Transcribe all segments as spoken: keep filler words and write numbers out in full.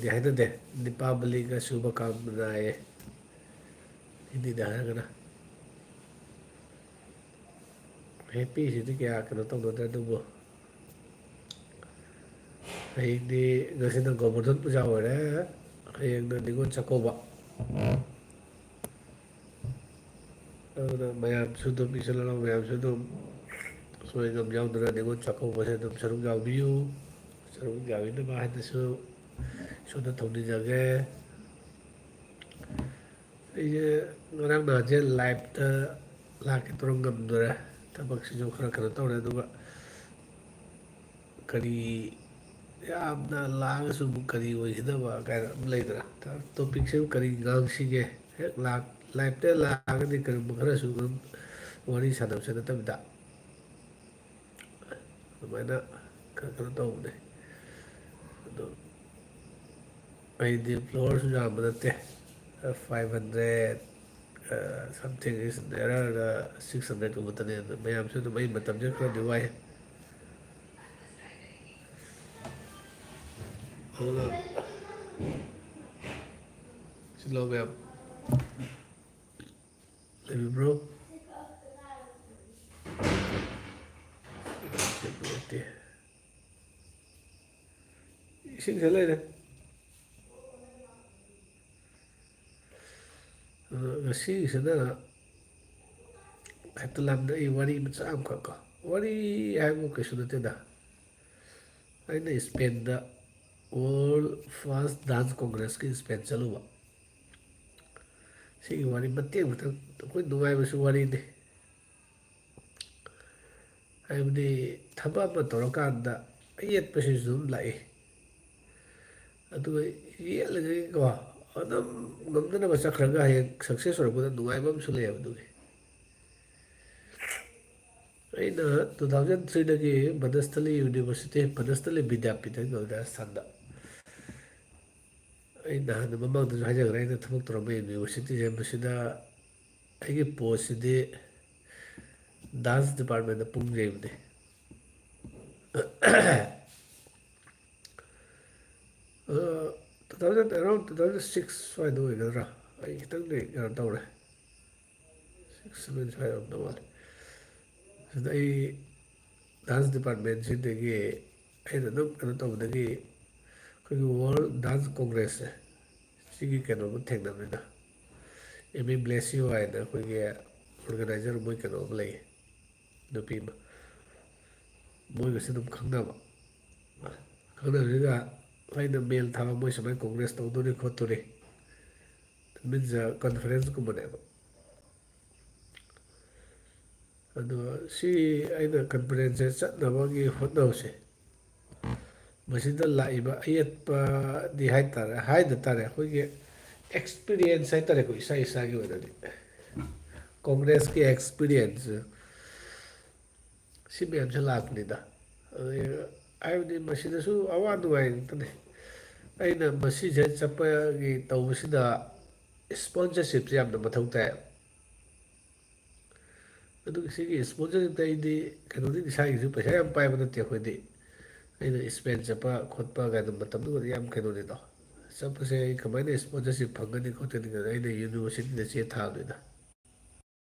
ꯀꯥꯃꯅꯥꯗꯤ ꯍꯥꯏꯅꯗꯦ꯫ ꯗꯤꯄꯥꯕꯂꯤꯒ ꯁꯨꯚ ꯀꯥꯃꯅꯥꯌꯦ꯫ ꯍꯤꯟꯗꯤꯗ ꯍꯥꯏꯔꯒꯅ꯫ ꯍꯦꯄꯤꯁꯤꯗꯤ ꯀꯌꯥ ꯀꯩꯅꯣ ꯇꯧꯅꯗ꯭ꯔꯦ, ꯑꯗꯨꯕꯨ ꯍꯌꯦꯡꯗꯤ, ꯉꯁꯤꯅ ꯒꯣꯕꯔꯙꯟ ꯄꯨꯖꯥ ꯑꯣꯏꯔꯦ, ꯍꯌꯦꯡꯅ ꯅꯤꯉꯣꯜ ꯆꯥꯛꯀꯧꯕ꯫ ꯑꯗꯨꯅ ꯃꯌꯥꯝꯁꯨ ꯑꯗꯨꯝ, ꯏꯆꯤꯜ ꯏꯅꯥꯎ ꯃꯌꯥꯝꯁꯨ ꯑꯗꯨꯝ ꯁꯣꯏ ꯉꯥꯝ ꯌꯥꯎꯗꯅ ꯅꯤꯉꯣꯜ ꯆꯥꯛꯀꯧꯕꯁꯦ ꯑꯗꯨꯝ ꯁꯔꯨꯛ ꯌꯥꯕꯤꯌꯨ꯫ ꯁꯔꯨꯛ ꯌꯥꯕꯤꯅꯕ ꯍꯥꯏꯅꯁꯨ ꯏꯁꯣꯔꯗ ꯊꯧꯅꯤꯖꯒꯦ꯫ ꯑꯩꯁꯦ ꯉꯔꯥꯡ ꯅꯍꯥꯟꯁꯦ live ꯇ ꯂꯥꯛꯀꯦ ꯇꯧꯔ ꯉꯝꯗꯔꯦ꯫ ꯊꯕꯛꯁꯤꯁꯨ ꯈꯔ ꯀꯩꯅꯣ ꯇꯧꯔꯦ꯫ ꯑꯗꯨꯒ ꯀꯔꯤ, ꯌꯥꯝꯅ ꯂꯥꯡꯉꯁꯨ ꯑꯃꯨꯛ ꯀꯔꯤ ꯑꯣꯏꯒꯗꯕ ꯀꯥꯏꯅ ꯑꯃ ꯂꯩꯗꯅ꯫ Topic ꯁꯦ ꯀꯔꯤ ꯉꯥꯡꯁꯤꯒꯦ? ꯍꯦꯛ ꯂꯥꯛ-, live ꯇ ꯂꯥꯛꯑꯒꯗꯤ ꯀꯔꯤꯒꯨꯝꯕ ꯈꯔꯁꯨ ꯑꯗꯨꯝ ꯋꯥꯔꯤ ꯁꯥꯟꯅꯕꯁꯨ ꯅꯠꯇꯕꯤꯗ꯫ ꯑꯗꯨꯃꯥꯏꯅ ꯈꯔ ꯀꯩꯅꯣ ꯇꯧꯕꯅꯦ꯫ ꯑꯗꯣ ꯑꯩꯗꯤ follower ꯁꯨ ꯌꯥꯝꯕ ꯅꯠꯇꯦ, five hundred something is there, six hundred ꯀꯨꯝꯕꯇꯅꯦ꯫ ꯑꯗꯣ ꯃꯌꯥꯝꯁꯨ ꯑꯗꯨꯝ, ꯑꯩ ꯃꯇꯝꯁꯦ ꯈꯔꯗꯤ ꯋꯥꯏ꯫ ꯑꯗꯨꯅ ꯁꯤ ꯂꯧꯕ ꯌꯥꯝ ꯂꯩꯕꯤꯕ꯭ꯔꯣ? ꯅꯨꯡꯉꯥꯏꯇꯦ꯫ ꯏꯁꯤꯡꯁꯦ ꯂꯩꯔꯦ꯫ ꯑꯗꯣ ꯉꯁꯤꯒꯤꯁꯤꯅ ꯍꯦꯛꯇ ꯂꯥꯝꯗ ꯑꯩ ꯋꯥꯔꯤ ꯃꯆꯥ ꯑꯃꯈꯛ ꯀꯣ꯫ ꯋꯥꯔꯤ ꯍꯥꯏꯕꯨ ꯀꯩꯁꯨ ꯅꯠꯇꯦꯗ꯫ ꯑꯩꯅ ꯏꯁꯄꯦꯟꯗ World First Dance Congress ꯀꯤ ꯏꯁꯄꯦꯟ ꯆꯠꯂꯨꯕ꯫ ꯁꯤꯒꯤ ꯋꯥꯔꯤ ꯃꯇꯦꯛ ꯑꯃꯇꯪ, ꯑꯩꯈꯣꯏ ꯅꯨꯡꯉꯥꯏꯕꯁꯨ ꯋꯥꯔꯤꯅꯤ꯫ ꯍꯥꯏꯕꯗꯤ ꯊꯕꯛ ꯑꯃ ꯇꯧꯔꯀꯥꯟꯗ ꯑꯌꯦꯠꯄꯁꯤꯁꯨ ꯑꯗꯨꯝ ꯂꯥꯛꯏ꯫ ꯑꯗꯨꯒ ꯌꯦꯠꯂꯒꯀꯣ, ꯑꯗꯨꯝ ꯉꯝꯅꯅꯕ ꯆꯠꯈ꯭ꯔꯒ ꯍꯌꯦꯡ success ꯑꯣꯏꯔꯛꯄꯗ ꯅꯨꯡꯉꯥꯏꯕ ꯑꯃꯁꯨ ꯂꯩꯌꯦꯕ ꯑꯗꯨꯒꯤ꯫ ꯑꯩꯅ two thousand three ꯗꯒꯤ ꯕꯅꯁꯊꯂꯤ University, ꯕꯅꯁꯊꯂꯤ ꯕꯤꯗ꯭ꯌꯥꯄꯤꯊ ꯍꯥꯏꯅ ꯀꯧꯏ ꯔꯥꯖꯁꯊꯥꯟꯗ꯫ ꯑꯩ ꯅꯍꯥꯟ ꯃꯃꯥꯡꯗꯁꯨ ꯍꯥꯏꯖꯈ꯭ꯔꯦ, ꯑꯩꯅ ꯊꯕꯛ ꯇꯧꯔꯝꯕ university ꯁꯦ, ꯃꯁꯤꯗ ꯑꯩꯒꯤ post ꯁꯤꯗꯤ dance department ꯇ ꯄꯨꯡ ꯌꯩꯕꯅꯤ꯫ ꯑ, two thousand, around two thousand six ꯁ꯭ꯋꯥꯏꯗ ꯑꯣꯏꯒꯗ꯭ꯔꯥ? ꯑꯩ ꯈꯤꯇꯪꯗꯤ ꯀꯩꯅꯣ ꯇꯧꯔꯦ, six seven ꯁ꯭ꯋꯥꯏ ꯑꯣꯏꯔꯝꯗꯧ ꯃꯥꯜꯂꯦ꯫ ꯁꯤꯗ ꯑꯩ dance departmentꯁꯤꯗꯒꯤ ꯑꯩꯅ ꯑꯗꯨꯝ ꯀꯩꯅꯣ ꯇꯧꯕꯗꯒꯤ ꯑꯩꯈꯣꯏꯒꯤ World Dance Congressꯁꯦ, ꯁꯤꯒꯤ ꯀꯩꯅꯣꯝꯃ ꯊꯦꯡꯅꯕꯅꯤꯗ꯫ ꯑꯦꯃꯤ ꯕ꯭ꯂꯦꯁꯤꯌꯣ ꯍꯥꯏꯅ ꯑꯩꯈꯣꯏꯒꯤ organizer, ꯃꯣꯏ ꯀꯩꯅꯣ ꯑꯃ ꯂꯩꯌꯦ, ꯅꯨꯄꯤ ꯑꯃ, ꯃꯣꯏꯒꯁꯨ ꯑꯗꯨꯝ ꯈꯪꯅꯕ꯫ ꯈꯪꯅꯕꯁꯤꯗ ꯑꯩꯅ mail ꯊꯥꯕ, "ꯃꯣꯏ ꯁꯨꯃꯥꯏꯅ congress ꯇꯧꯗꯣꯔꯤ ꯈꯣꯠꯇꯣꯔꯤ", means conferenceꯀꯨꯝꯕꯅꯦꯕ꯫ ꯑꯗꯣ ꯁꯤ ꯑꯩꯅ conferenceꯁꯦ ꯆꯠꯅꯕꯒꯤ ꯍꯣꯠꯅꯕꯁꯦ, ꯃꯁꯤꯗ ꯂꯥꯛꯏꯕ ꯑꯌꯦꯠꯄꯗꯤ ꯍꯥꯏꯇꯥꯔꯦ, ꯍꯥꯏꯗ ꯇꯥꯔꯦ, ꯑꯩꯈꯣꯏꯒꯤ experience ꯍꯥꯏꯇꯥꯔꯦꯀꯣ, ꯏꯁꯥ ꯏꯁꯥꯒꯤ ꯑꯣꯏꯅꯗꯤ congressꯀꯤ experience ꯁꯤ ꯃꯌꯥꯝꯁꯦ ꯂꯥꯛꯄꯅꯤꯗ꯫ ꯑꯗꯩ ꯍꯥꯏꯕꯗꯤ ꯃꯁꯤꯗꯁꯨ ꯑꯋꯥ ꯅꯨꯡꯉꯥꯏ ꯉꯥꯛꯇꯅꯤ꯫ ꯑꯩꯅ ꯃꯁꯤꯁꯦ ꯆꯠꯄꯒꯤ ꯇꯧꯕꯁꯤꯗ sponsorshipꯁꯦ ꯌꯥꯝꯅ ꯃꯊꯧ ꯇꯥꯏ꯫ ꯑꯗꯨꯒ ꯁꯤꯒꯤ sponsorshipꯇ ꯑꯩꯗꯤ ꯀꯩꯅꯣꯗꯤ, ꯏꯁꯥꯒꯤꯁꯨ ꯄꯩꯁꯥ ꯌꯥꯝ ꯄꯥꯏꯕ ꯅꯠꯇꯦ ꯑꯩꯈꯣꯏꯗꯤ꯫ ꯑꯩꯅ Spain ꯆꯠꯄ ꯈꯣꯠꯄ ꯀꯥꯏꯅ ꯃꯇꯝꯗꯨꯗꯗꯤ ꯌꯥꯝ ꯀꯩꯅꯣꯅꯤꯗꯣ꯫ ꯆꯠꯄꯁꯦ ꯑꯩ ꯀꯃꯥꯏꯅ sponsorship ꯐꯪꯒꯅꯤ ꯈꯣꯠꯀꯅꯤ ꯀꯥꯏꯅ ꯑꯩꯅ universityꯗ ꯆꯦ ꯊꯥꯕꯅꯤꯗ꯫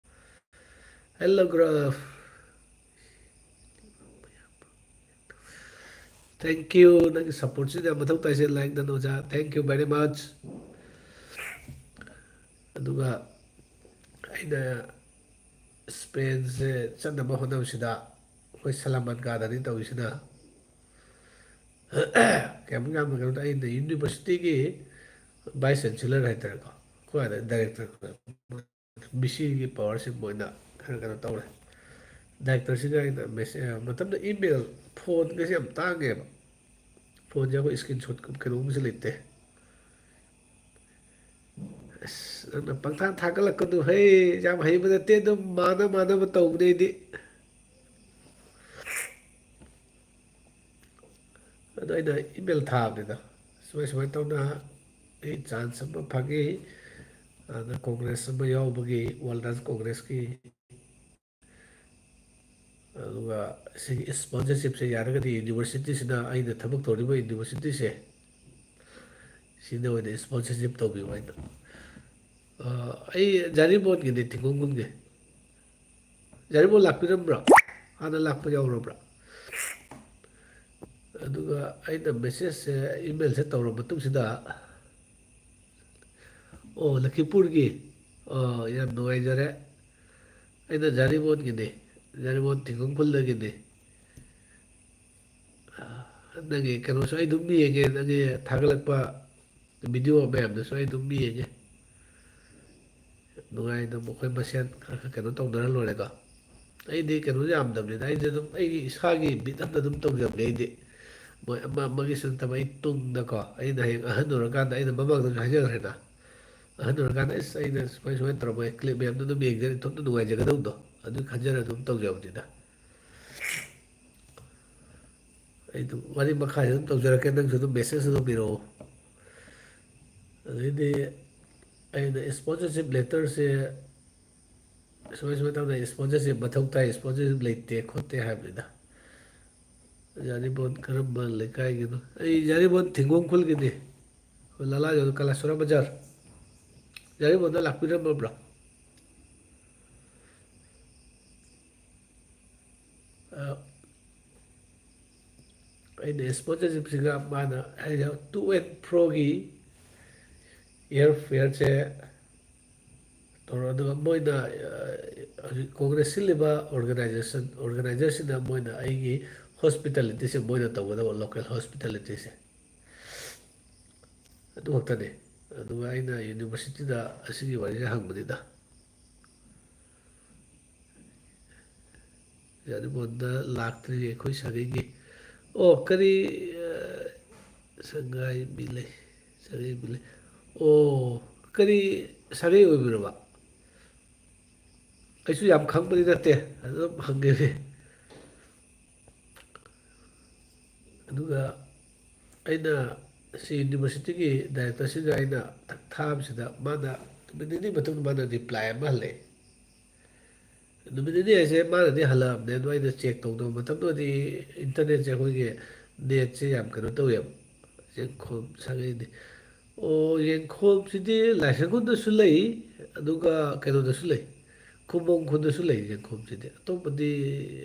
Hello, Grove. Thank you, ꯅꯪꯒꯤ supportꯁꯤꯗ ꯌꯥꯝ ꯃꯊꯧ ꯇꯥꯏꯁꯦ, ꯂꯥꯏꯛ ꯗꯟ ꯑꯣꯖꯥ, thank you very much꯫ ꯑꯗꯨꯒ ꯑꯩꯅ Spainꯁꯦ ꯆꯠꯅꯕ ꯍꯣꯠꯅꯕꯁꯤꯗ ꯑꯩꯈꯣꯏ ꯁꯂꯥꯃꯟꯀꯥꯗꯅꯤ ꯇꯧꯔꯤꯁꯤꯅ꯫ ꯀꯌꯥꯃꯨꯛ ꯌꯥꯝꯅ ꯀꯩꯅꯣ ꯇꯧ-, ꯑꯩꯅ universityꯒꯤ vice chancellor ꯍꯥꯏꯇꯥꯔꯦꯀꯣ, ꯑꯩꯈꯣꯏ ꯑꯗ director, ꯕꯤ ꯁꯤꯒꯤ powerꯁꯤ ꯃꯣꯏꯅ ꯈꯔ ꯀꯩꯅꯣ ꯇꯧꯔꯦ꯫ Directorꯁꯤꯒ ꯑꯩꯅ message, ꯃꯇꯝꯗ email, phoneꯒꯁꯦ ꯌꯥꯝ ꯇꯥꯡꯉꯦꯕ꯫ Phoneꯁꯦ ꯑꯩꯈꯣꯏ screenshot ꯀꯩꯅꯣꯒꯨꯝꯕꯁꯦ ꯂꯩꯇꯦ꯫ ꯑꯁ, ꯅꯪꯅ ꯄꯪꯊꯥ ꯊꯥꯒꯠꯂꯛꯀꯅꯨ ꯍꯩ, ꯌꯥꯝ ꯍꯩꯕ ꯅꯠꯇꯦ, ꯑꯗꯨꯝ ꯃꯥꯟꯅ ꯃꯥꯟꯅꯕ ꯇꯧꯕꯅꯦ ꯑꯩꯗꯤ꯫ ꯑꯗꯣ ꯑꯩꯅ email ꯊꯥꯕꯅꯤꯗ, ꯁꯨꯃꯥꯏ ꯁꯨꯃꯥꯏꯅ ꯇꯧꯅ ꯑꯩ chance ꯑꯃ ꯐꯪꯉꯤ, ꯑꯗ congress ꯑꯃ ꯌꯥꯎꯕꯒꯤ, World Dance Congressꯀꯤ꯫ ꯑꯗꯨꯒ ꯁꯤꯒꯤ sponsorshipꯁꯦ ꯌꯥꯔꯒꯗꯤ universityꯁꯤꯅ, ꯑꯩꯅ ꯊꯕꯛ ꯇꯧꯔꯤꯕ universityꯁꯦ, ꯁꯤꯗ ꯑꯣꯏꯅ ꯁ꯭ꯄꯣꯟꯁꯔꯁꯤꯞ ꯇꯧꯕꯤꯌꯨ ꯍꯥꯏꯅ꯫ ꯑ, ꯑꯩ ꯖꯥꯔꯤꯃꯣꯟꯒꯤꯅꯦ, ꯊꯤꯡꯒꯣꯡ ꯈꯨꯟꯒꯤ꯫ ꯖꯥꯔꯤꯃꯣꯟ ꯂꯥꯛꯄꯤꯔꯝꯕ꯭ꯔꯣ? ꯍꯥꯟꯅ ꯂꯥꯛꯄ ꯌꯥꯎꯔꯕ꯭ꯔꯥ? ꯑꯗꯨꯒ ꯑꯩꯅ ꯃꯦꯁꯦꯖꯁꯦ, ꯏꯃꯦꯜꯁꯦ ꯇꯧꯔ ꯃꯇꯨꯡꯁꯤꯗ, ꯑꯣ, ꯂꯈꯤꯄꯨꯔꯒꯤ꯫ ꯑꯣ, ꯌꯥꯝ ꯅꯨꯡꯉꯥꯏꯖꯔꯦ꯫ ꯑꯩꯅ ꯖꯥꯔꯤꯃꯣꯟꯒꯤꯅꯤ, ꯖꯥꯔꯤꯃꯣꯟ ꯊꯤꯡꯒꯣꯡ ꯈꯨꯜꯗꯒꯤꯅꯤ꯫ ꯅꯪꯒꯤ ꯀꯩꯅꯣꯁꯨ ꯑꯩ ꯑꯗꯨꯝ ꯌꯦꯡꯉꯦ, ꯅꯪꯒꯤ ꯊꯥꯒꯠꯂꯛꯄ ꯚꯤꯗꯤꯑꯣ ꯃꯌꯥꯝꯗꯨꯁꯨ ꯑꯩ ꯑꯗꯨꯝ ꯌꯦꯡꯉꯦ꯫ ꯅꯨꯡꯉꯥꯏꯅ ꯃꯈꯣꯏ ꯃꯁꯦꯟ ꯈꯔ ꯈꯔ ꯀꯩꯅꯣ ꯇꯧꯅꯔ ꯂꯣꯏꯔꯦꯀꯣ꯫ ꯑꯩꯗꯤ ꯀꯩꯅꯣ ꯌꯥꯝꯗꯕꯅꯤꯗ, ꯑꯩꯗꯤ ꯑꯗꯨꯝ ꯑꯩꯒꯤ ꯏꯁꯥꯒꯤ ꯕꯤꯠ ꯑꯝꯗ ꯑꯗꯨꯝ ꯇꯧꯖꯕꯅꯦ ꯑꯩꯗꯤ꯫ ꯃꯣꯏ ꯑꯃ ꯑꯃꯒꯤꯁꯨ ꯅꯠꯇꯕ, ꯑꯩ ꯇꯨꯡꯗꯀꯣ, ꯑꯩꯅ ꯍꯌꯦꯡ ꯑꯍꯟ ꯑꯣꯏꯔꯀꯥꯟꯗ, ꯑꯩꯅ ꯃꯃꯥꯡꯗꯁꯨ ꯍꯥꯏꯖꯈ꯭ꯔꯦꯅ, ꯑꯍꯟ ꯑꯣꯏꯔꯀꯥꯟꯗ ꯑꯁ ꯑꯩꯅ ꯁꯨꯃꯥꯏ ꯁꯨꯃꯥꯏꯅ ꯇꯧꯔꯝꯃꯦ, ꯀ꯭ꯂꯤꯞ ꯃꯌꯥꯝꯗꯣ ꯑꯗꯨꯝ ꯌꯦꯡꯖꯔ ꯏꯊꯣꯝꯇ ꯅꯨꯡꯉꯥꯏꯖꯒꯗꯧꯕꯗꯣ, ꯑꯗꯨ ꯈꯟꯖꯔ ꯑꯗꯨꯝ ꯇꯧꯖꯕꯅꯤꯗ꯫ ꯑꯩ ꯑꯗꯨꯝ ꯋꯥꯔꯤ ꯃꯈꯥꯁꯦ ꯑꯗꯨꯝ ꯇꯧꯖꯔꯛꯀꯦ, ꯅꯪꯁꯨ ꯑꯗꯨꯝ ꯃꯦꯁꯦꯖ ꯑꯗꯨꯝ ꯄꯤꯔꯛꯑꯣ꯫ ꯑꯗꯩꯗꯤ ꯑꯩꯅ ꯁ꯭ꯄꯣꯟꯁꯔꯁꯤꯞ ꯂꯦꯇꯔꯁꯦ ꯁꯨꯃꯥꯏ ꯁꯨꯃꯥꯏꯅ ꯇꯧꯗꯅ ꯁ꯭ꯄꯣꯟꯁꯔꯁꯤꯞ ꯃꯊꯧ ꯇꯥꯏ, ꯁ꯭ꯄꯣꯟꯁꯔꯁꯤꯞ ꯂꯩꯇꯦ ꯈꯣꯠꯇꯦ ꯍꯥꯏꯕꯅꯤꯗ꯫ ꯌꯥꯔꯤꯄꯣꯛ ꯀꯔꯝꯕ ꯂꯩꯀꯥꯏꯒꯤꯅꯣ? ꯑꯩ ꯌꯥꯔꯤꯄꯣꯛ ꯊꯤꯡꯒꯣꯡ ꯈꯨꯜꯒꯤꯅꯤ꯫ ꯑꯩꯈꯣꯏ ꯂꯂꯥꯖꯣꯏ ꯀꯂꯥꯁꯣꯔꯥ ꯕꯖꯥꯔ꯫ ꯌꯥꯔꯤꯄꯣꯛꯇ ꯂꯥꯛꯄꯤꯔꯝꯃꯕ꯭ꯔꯣ? ꯑ, ꯑꯩꯅ ꯁ꯭ꯄꯣꯟꯁꯔꯁꯤꯞꯁꯤꯒ ꯃꯥꯅ ꯍꯥꯏꯗꯤ to and froꯒꯤ air fareꯁꯦ ꯇꯧꯔꯣ꯫ ꯑꯗꯨꯒ ꯃꯣꯏꯅ, ꯑ, ꯍꯧꯖꯤꯛ ꯀꯣꯡꯒ꯭ꯔꯦꯁ ꯁꯤꯜꯂꯤꯕ organization, organizerꯁꯤꯅ ꯃꯣꯏꯅ ꯑꯩꯒꯤ hospitalityꯁꯦ ꯃꯣꯏꯅ ꯇꯧꯒꯗꯕ, local hospitalityꯁꯦ꯫ ꯑꯗꯨ ꯈꯛꯇꯅꯤ꯫ ꯑꯗꯨꯒ ꯑꯩꯅ universityꯗ ꯑꯁꯤꯒꯤ ꯋꯥꯔꯤꯁꯦ ꯍꯪꯕꯅꯤꯗ꯫ ꯌꯥꯔꯤꯄꯣꯛꯇ ꯂꯥꯛꯇ꯭ꯔꯤ ꯑꯩꯈꯣꯏ ꯁꯥꯒꯩꯒꯤ꯫ ꯑꯣ, ꯀꯔꯤ, ꯑ, ꯁꯪꯒꯥꯏ ꯃꯤꯂꯩ, ꯁꯥꯒꯩ ꯃꯤꯂꯩ꯫ ꯑꯣ, ꯀꯔꯤ ꯁꯥꯒꯩ ꯑꯣꯏꯕꯤꯔꯕ? ꯑꯩꯁꯨ ꯌꯥꯝ ꯈꯪꯕꯗꯤ ꯅꯠꯇꯦ, ꯑꯗꯨꯝ ꯍꯪꯒꯦꯅꯦ꯫ ꯑꯗꯨꯒ ꯑꯩꯅ ꯁꯤ universityꯒꯤ directorꯁꯤꯡꯗ ꯑꯩꯅ ꯊꯥꯕꯁꯤꯗ ꯃꯥꯅ ꯅꯨꯃꯤꯠ ꯅꯤꯅꯤ ꯃꯇꯨꯡꯗ ꯃꯥꯅ reply ꯑꯃ ꯍꯜꯂꯛꯑꯦ꯫ ꯅꯨꯃꯤꯠ ꯅꯤꯅꯤ ꯍꯥꯏꯁꯦ ꯃꯥꯅꯗꯤ ꯍꯜꯂꯛꯑꯕꯅꯦ, ꯑꯗꯣ ꯑꯩꯅ check ꯇꯧꯗꯕ ꯃꯇꯝꯗꯨꯗꯗꯤ internetꯁꯦ ꯑꯩꯈꯣꯏꯒꯤ netꯁꯦ ꯌꯥꯝ ꯀꯩꯅꯣ ꯇꯧꯋꯦꯕ, ꯆꯦꯡꯈꯣꯝ ꯁꯥꯒꯩꯗꯤ꯫ ꯑꯣ, ꯌꯦꯡꯈꯣꯝꯁꯤꯗꯤ ꯂꯥꯏꯁ꯭ꯔꯝ ꯈꯨꯟꯗꯁꯨ ꯂꯩ, ꯑꯗꯨꯒ ꯀꯩꯅꯣꯗꯁꯨ ꯂꯩ, ꯈꯨꯝꯕꯣꯡ ꯈꯨꯟꯗꯁꯨ ꯂꯩ ꯌꯦꯡꯈꯣꯝꯁꯤꯗꯤ꯫ ꯑꯇꯣꯞꯄꯗꯤ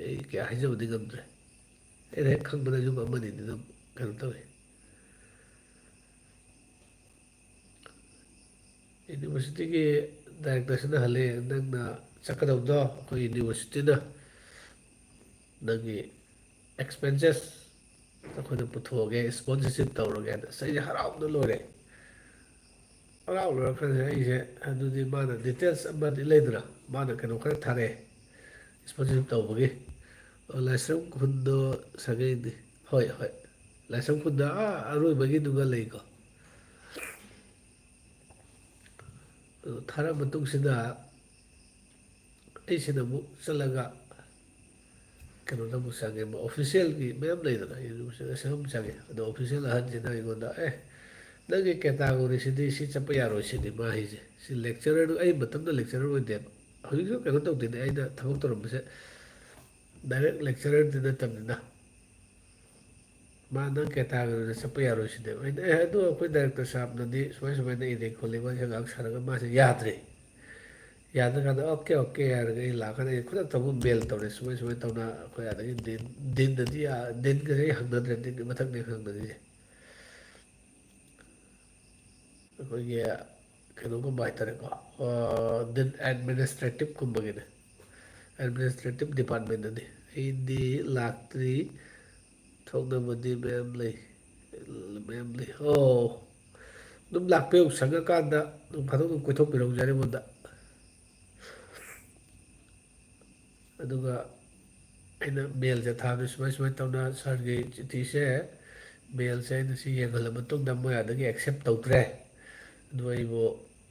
ꯑꯩ ꯀꯌꯥ ꯍꯥꯏꯖꯕꯗꯤ ꯉꯝꯗ꯭ꯔꯦ꯫ ꯑꯩꯅ ꯍꯦꯛ ꯈꯪꯕꯗ ꯌꯨꯝ ꯑꯃꯅꯤꯗꯤ ꯑꯗꯨꯝ ꯀꯩꯅꯣ ꯇꯧꯏ꯫ ꯌꯨꯅꯤꯚꯔꯁꯤꯇꯤꯒꯤ ꯗꯥꯏꯔꯦꯛꯇꯔꯁꯤꯅ ꯍꯜꯂꯦ, "ꯅꯪꯅ ꯆꯠꯀꯗꯕꯗꯣ ꯑꯩꯈꯣꯏ ꯌꯨꯅꯤꯚꯔꯁꯤꯇꯤꯅ ꯅꯪꯒꯤ ꯑꯦꯛꯁꯄꯦꯟꯁꯦꯁ ꯑꯩꯈꯣꯏꯅ ꯄꯨꯊꯣꯛꯑꯒꯦ, ꯁ꯭ꯄꯣꯟꯁꯔꯁꯤꯞ ꯇꯧꯔꯒꯦꯅ"꯫ ꯑꯁ, ꯑꯩꯁꯦ ꯍꯔꯥꯎꯕꯗ ꯂꯣꯏꯔꯦ꯫ ꯍꯔꯥꯎ ꯂꯣꯏꯔꯀꯥꯟꯁꯤꯗ ꯑꯩꯁꯦ, ꯑꯗꯨꯗꯤ ꯃꯥꯅ ꯗꯤꯇꯦꯜꯁ ꯑꯃꯗꯤ ꯂꯩꯗꯅ, ꯃꯥꯅ ꯀꯩꯅꯣ ꯈꯔ ꯊꯥꯔꯛꯑꯦ, ꯁ꯭ꯄꯣꯟꯁꯔꯁꯤꯞ ꯇꯧꯕꯒꯤ꯫ ꯑꯣ, ꯂꯥꯏꯁ꯭ꯔꯝ ꯈꯨꯟꯗꯣ ꯁꯥꯒꯩꯅꯤ꯫ ꯍꯣꯏ, ꯍꯣꯏ꯫ ꯂꯥꯏꯁ꯭ꯔꯝ ꯈꯨꯟꯗ ꯑꯥ ꯑꯔꯣꯏꯕꯒꯤꯗꯨꯒ ꯂꯩꯀꯣ꯫ ꯑꯗꯨ ꯊꯥꯔꯛꯑ ꯃꯇꯨꯡꯁꯤꯗ ꯑꯩꯁꯤꯅ ꯑꯃꯨꯛ ꯆꯠꯂꯒ ꯀꯩꯅꯣꯗ ꯑꯃꯨꯛ ꯆꯪꯉꯦ, ꯑꯣꯐꯤꯁꯦꯜꯒꯤ ꯃꯌꯥꯝ ꯂꯩꯗꯅ, ꯌꯨꯅꯤꯚꯔꯁꯤꯇꯤ ꯑꯃꯨꯛ ꯆꯪꯉꯦ꯫ ꯑꯗꯣ ꯑꯣꯐꯤꯁꯦꯜ ꯑꯍꯟꯁꯤꯅ ꯑꯩꯉꯣꯟꯗ, "ꯑꯦ, ꯅꯪꯒꯤ ꯀꯦꯇꯥꯒꯣꯔꯤꯁꯤꯗꯤ ꯁꯤ ꯆꯠꯄ ꯌꯥꯔꯣꯏ" ꯁꯤꯅꯤ ꯃꯥ ꯍꯥꯏꯁꯦ꯫ ꯁꯤ ꯂꯦꯛꯆꯔꯔ, ꯑꯩ ꯃꯇꯝꯗ ꯂꯦꯛꯆꯔꯔ ꯑꯣꯏꯗꯦꯕ꯫ ꯍꯧꯖꯤꯛꯁꯨ ꯀꯩꯅꯣ ꯇꯧꯗꯦꯅꯦ, ꯑꯩꯅ ꯊꯕꯛ ꯇꯧꯔꯝꯕꯁꯦ ꯗꯥꯏꯔꯦꯛ ꯂꯦꯛꯆꯔꯔꯗꯤ ꯅꯠꯇꯕꯅꯤꯅ꯫ ꯃꯥ ꯅꯪ ꯀꯦꯇꯥꯒꯣꯔꯤꯗ ꯆꯠꯄ ꯌꯥꯔꯣꯏ ꯁꯤꯅꯦꯕ꯫ ꯑꯩꯅ, "ꯑꯦ, ꯑꯗꯨ ꯑꯩꯈꯣꯏ ꯗꯥꯏꯔꯦꯛꯇꯔ ꯁꯥꯍꯕꯅꯗꯤ ꯁꯨꯃꯥꯏ ꯁꯨꯃꯥꯏꯅ ꯏꯔꯦ ꯈꯣꯠꯂꯦ", ꯃꯥꯁꯦ ꯉꯥꯏꯍꯥꯛ ꯁꯥꯟꯅꯔꯒ ꯃꯥꯁꯦ ꯌꯥꯗ꯭ꯔꯦ꯫ ꯌꯥꯗ꯭ꯔꯀꯥꯟꯗ, "ꯑꯣꯀꯦ, ꯑꯣꯀꯦ" ꯍꯥꯏꯔꯒ ꯑꯩ ꯂꯥꯛꯀꯥꯟꯗ ꯑꯩ ꯈꯨꯗꯛꯇ ꯑꯃꯨꯛ ꯃꯦꯜ ꯇꯧꯔꯦ, ꯁꯨꯃꯥꯏ ꯁꯨꯃꯥꯏꯅ ꯇꯧꯅ ꯑꯩꯈꯣꯏ ꯑꯗꯒꯤ ꯗꯤꯟ, ꯗꯤꯟꯗꯗꯤ ꯌꯥ-, ꯗꯤꯟꯒꯁꯦ ꯑꯩ ꯍꯪꯅꯗ꯭ꯔꯦ, ꯗꯤꯟꯒꯤ ꯃꯊꯛꯅꯦ ꯍꯪꯅꯔꯤꯁꯦ꯫ ꯑꯩꯈꯣꯏꯒꯤ ꯀꯩꯅꯣꯒꯨꯝꯕ ꯍꯥꯏꯇꯥꯔꯦꯀꯣ, ꯑ, ꯗꯤꯟ ꯑꯦꯗꯃꯤꯅꯤꯁꯇ꯭ꯔꯦꯇꯤꯞꯀꯨꯝꯕꯒꯤꯅꯦ, ꯑꯦꯗꯃꯤꯅꯤꯁꯇ꯭ꯔꯦꯇꯤꯞ ꯗꯤꯄꯥꯔꯠꯃꯦꯟꯗꯅꯤ꯫ ꯑꯩꯗꯤ ꯂꯥꯛꯇ꯭ꯔꯤ, ꯊꯣꯛꯅꯕꯗꯤ ꯃꯌꯥꯝ ꯂꯩ, ꯃꯌꯥꯝ ꯂꯩ꯫ ꯑꯣ, ꯑꯗꯨꯝ ꯂꯥꯛꯄꯤꯌꯨ, ꯁꯪꯉꯀꯥꯟꯗ ꯅꯣꯡ ꯐꯥꯗꯣꯛ ꯑꯗꯨꯝ ꯀꯣꯏꯊꯣꯛꯄꯤꯔꯛꯎ ꯖꯥꯔꯤꯃꯣꯟꯗ꯫ ꯑꯗꯨꯒ ꯑꯩꯅ ꯃꯦꯜꯁꯦ ꯊꯥꯕꯗ ꯁꯨꯃꯥꯏ ꯁꯨꯃꯥꯏꯅ ꯇꯧꯅ ꯁꯥꯔꯒꯤ ꯆꯤꯊꯤꯁꯦ, ꯃꯦꯜꯁꯦ ꯑꯩꯅ ꯁꯤ ꯌꯦꯡꯍꯜꯂ ꯃꯇꯨꯡꯗ ꯃꯣꯏ ꯑꯗꯒꯤ ꯑꯦꯛꯁꯦꯞ ꯇꯧꯗ꯭ꯔꯦ꯫ ꯑꯗꯨ ꯑꯩꯕꯨ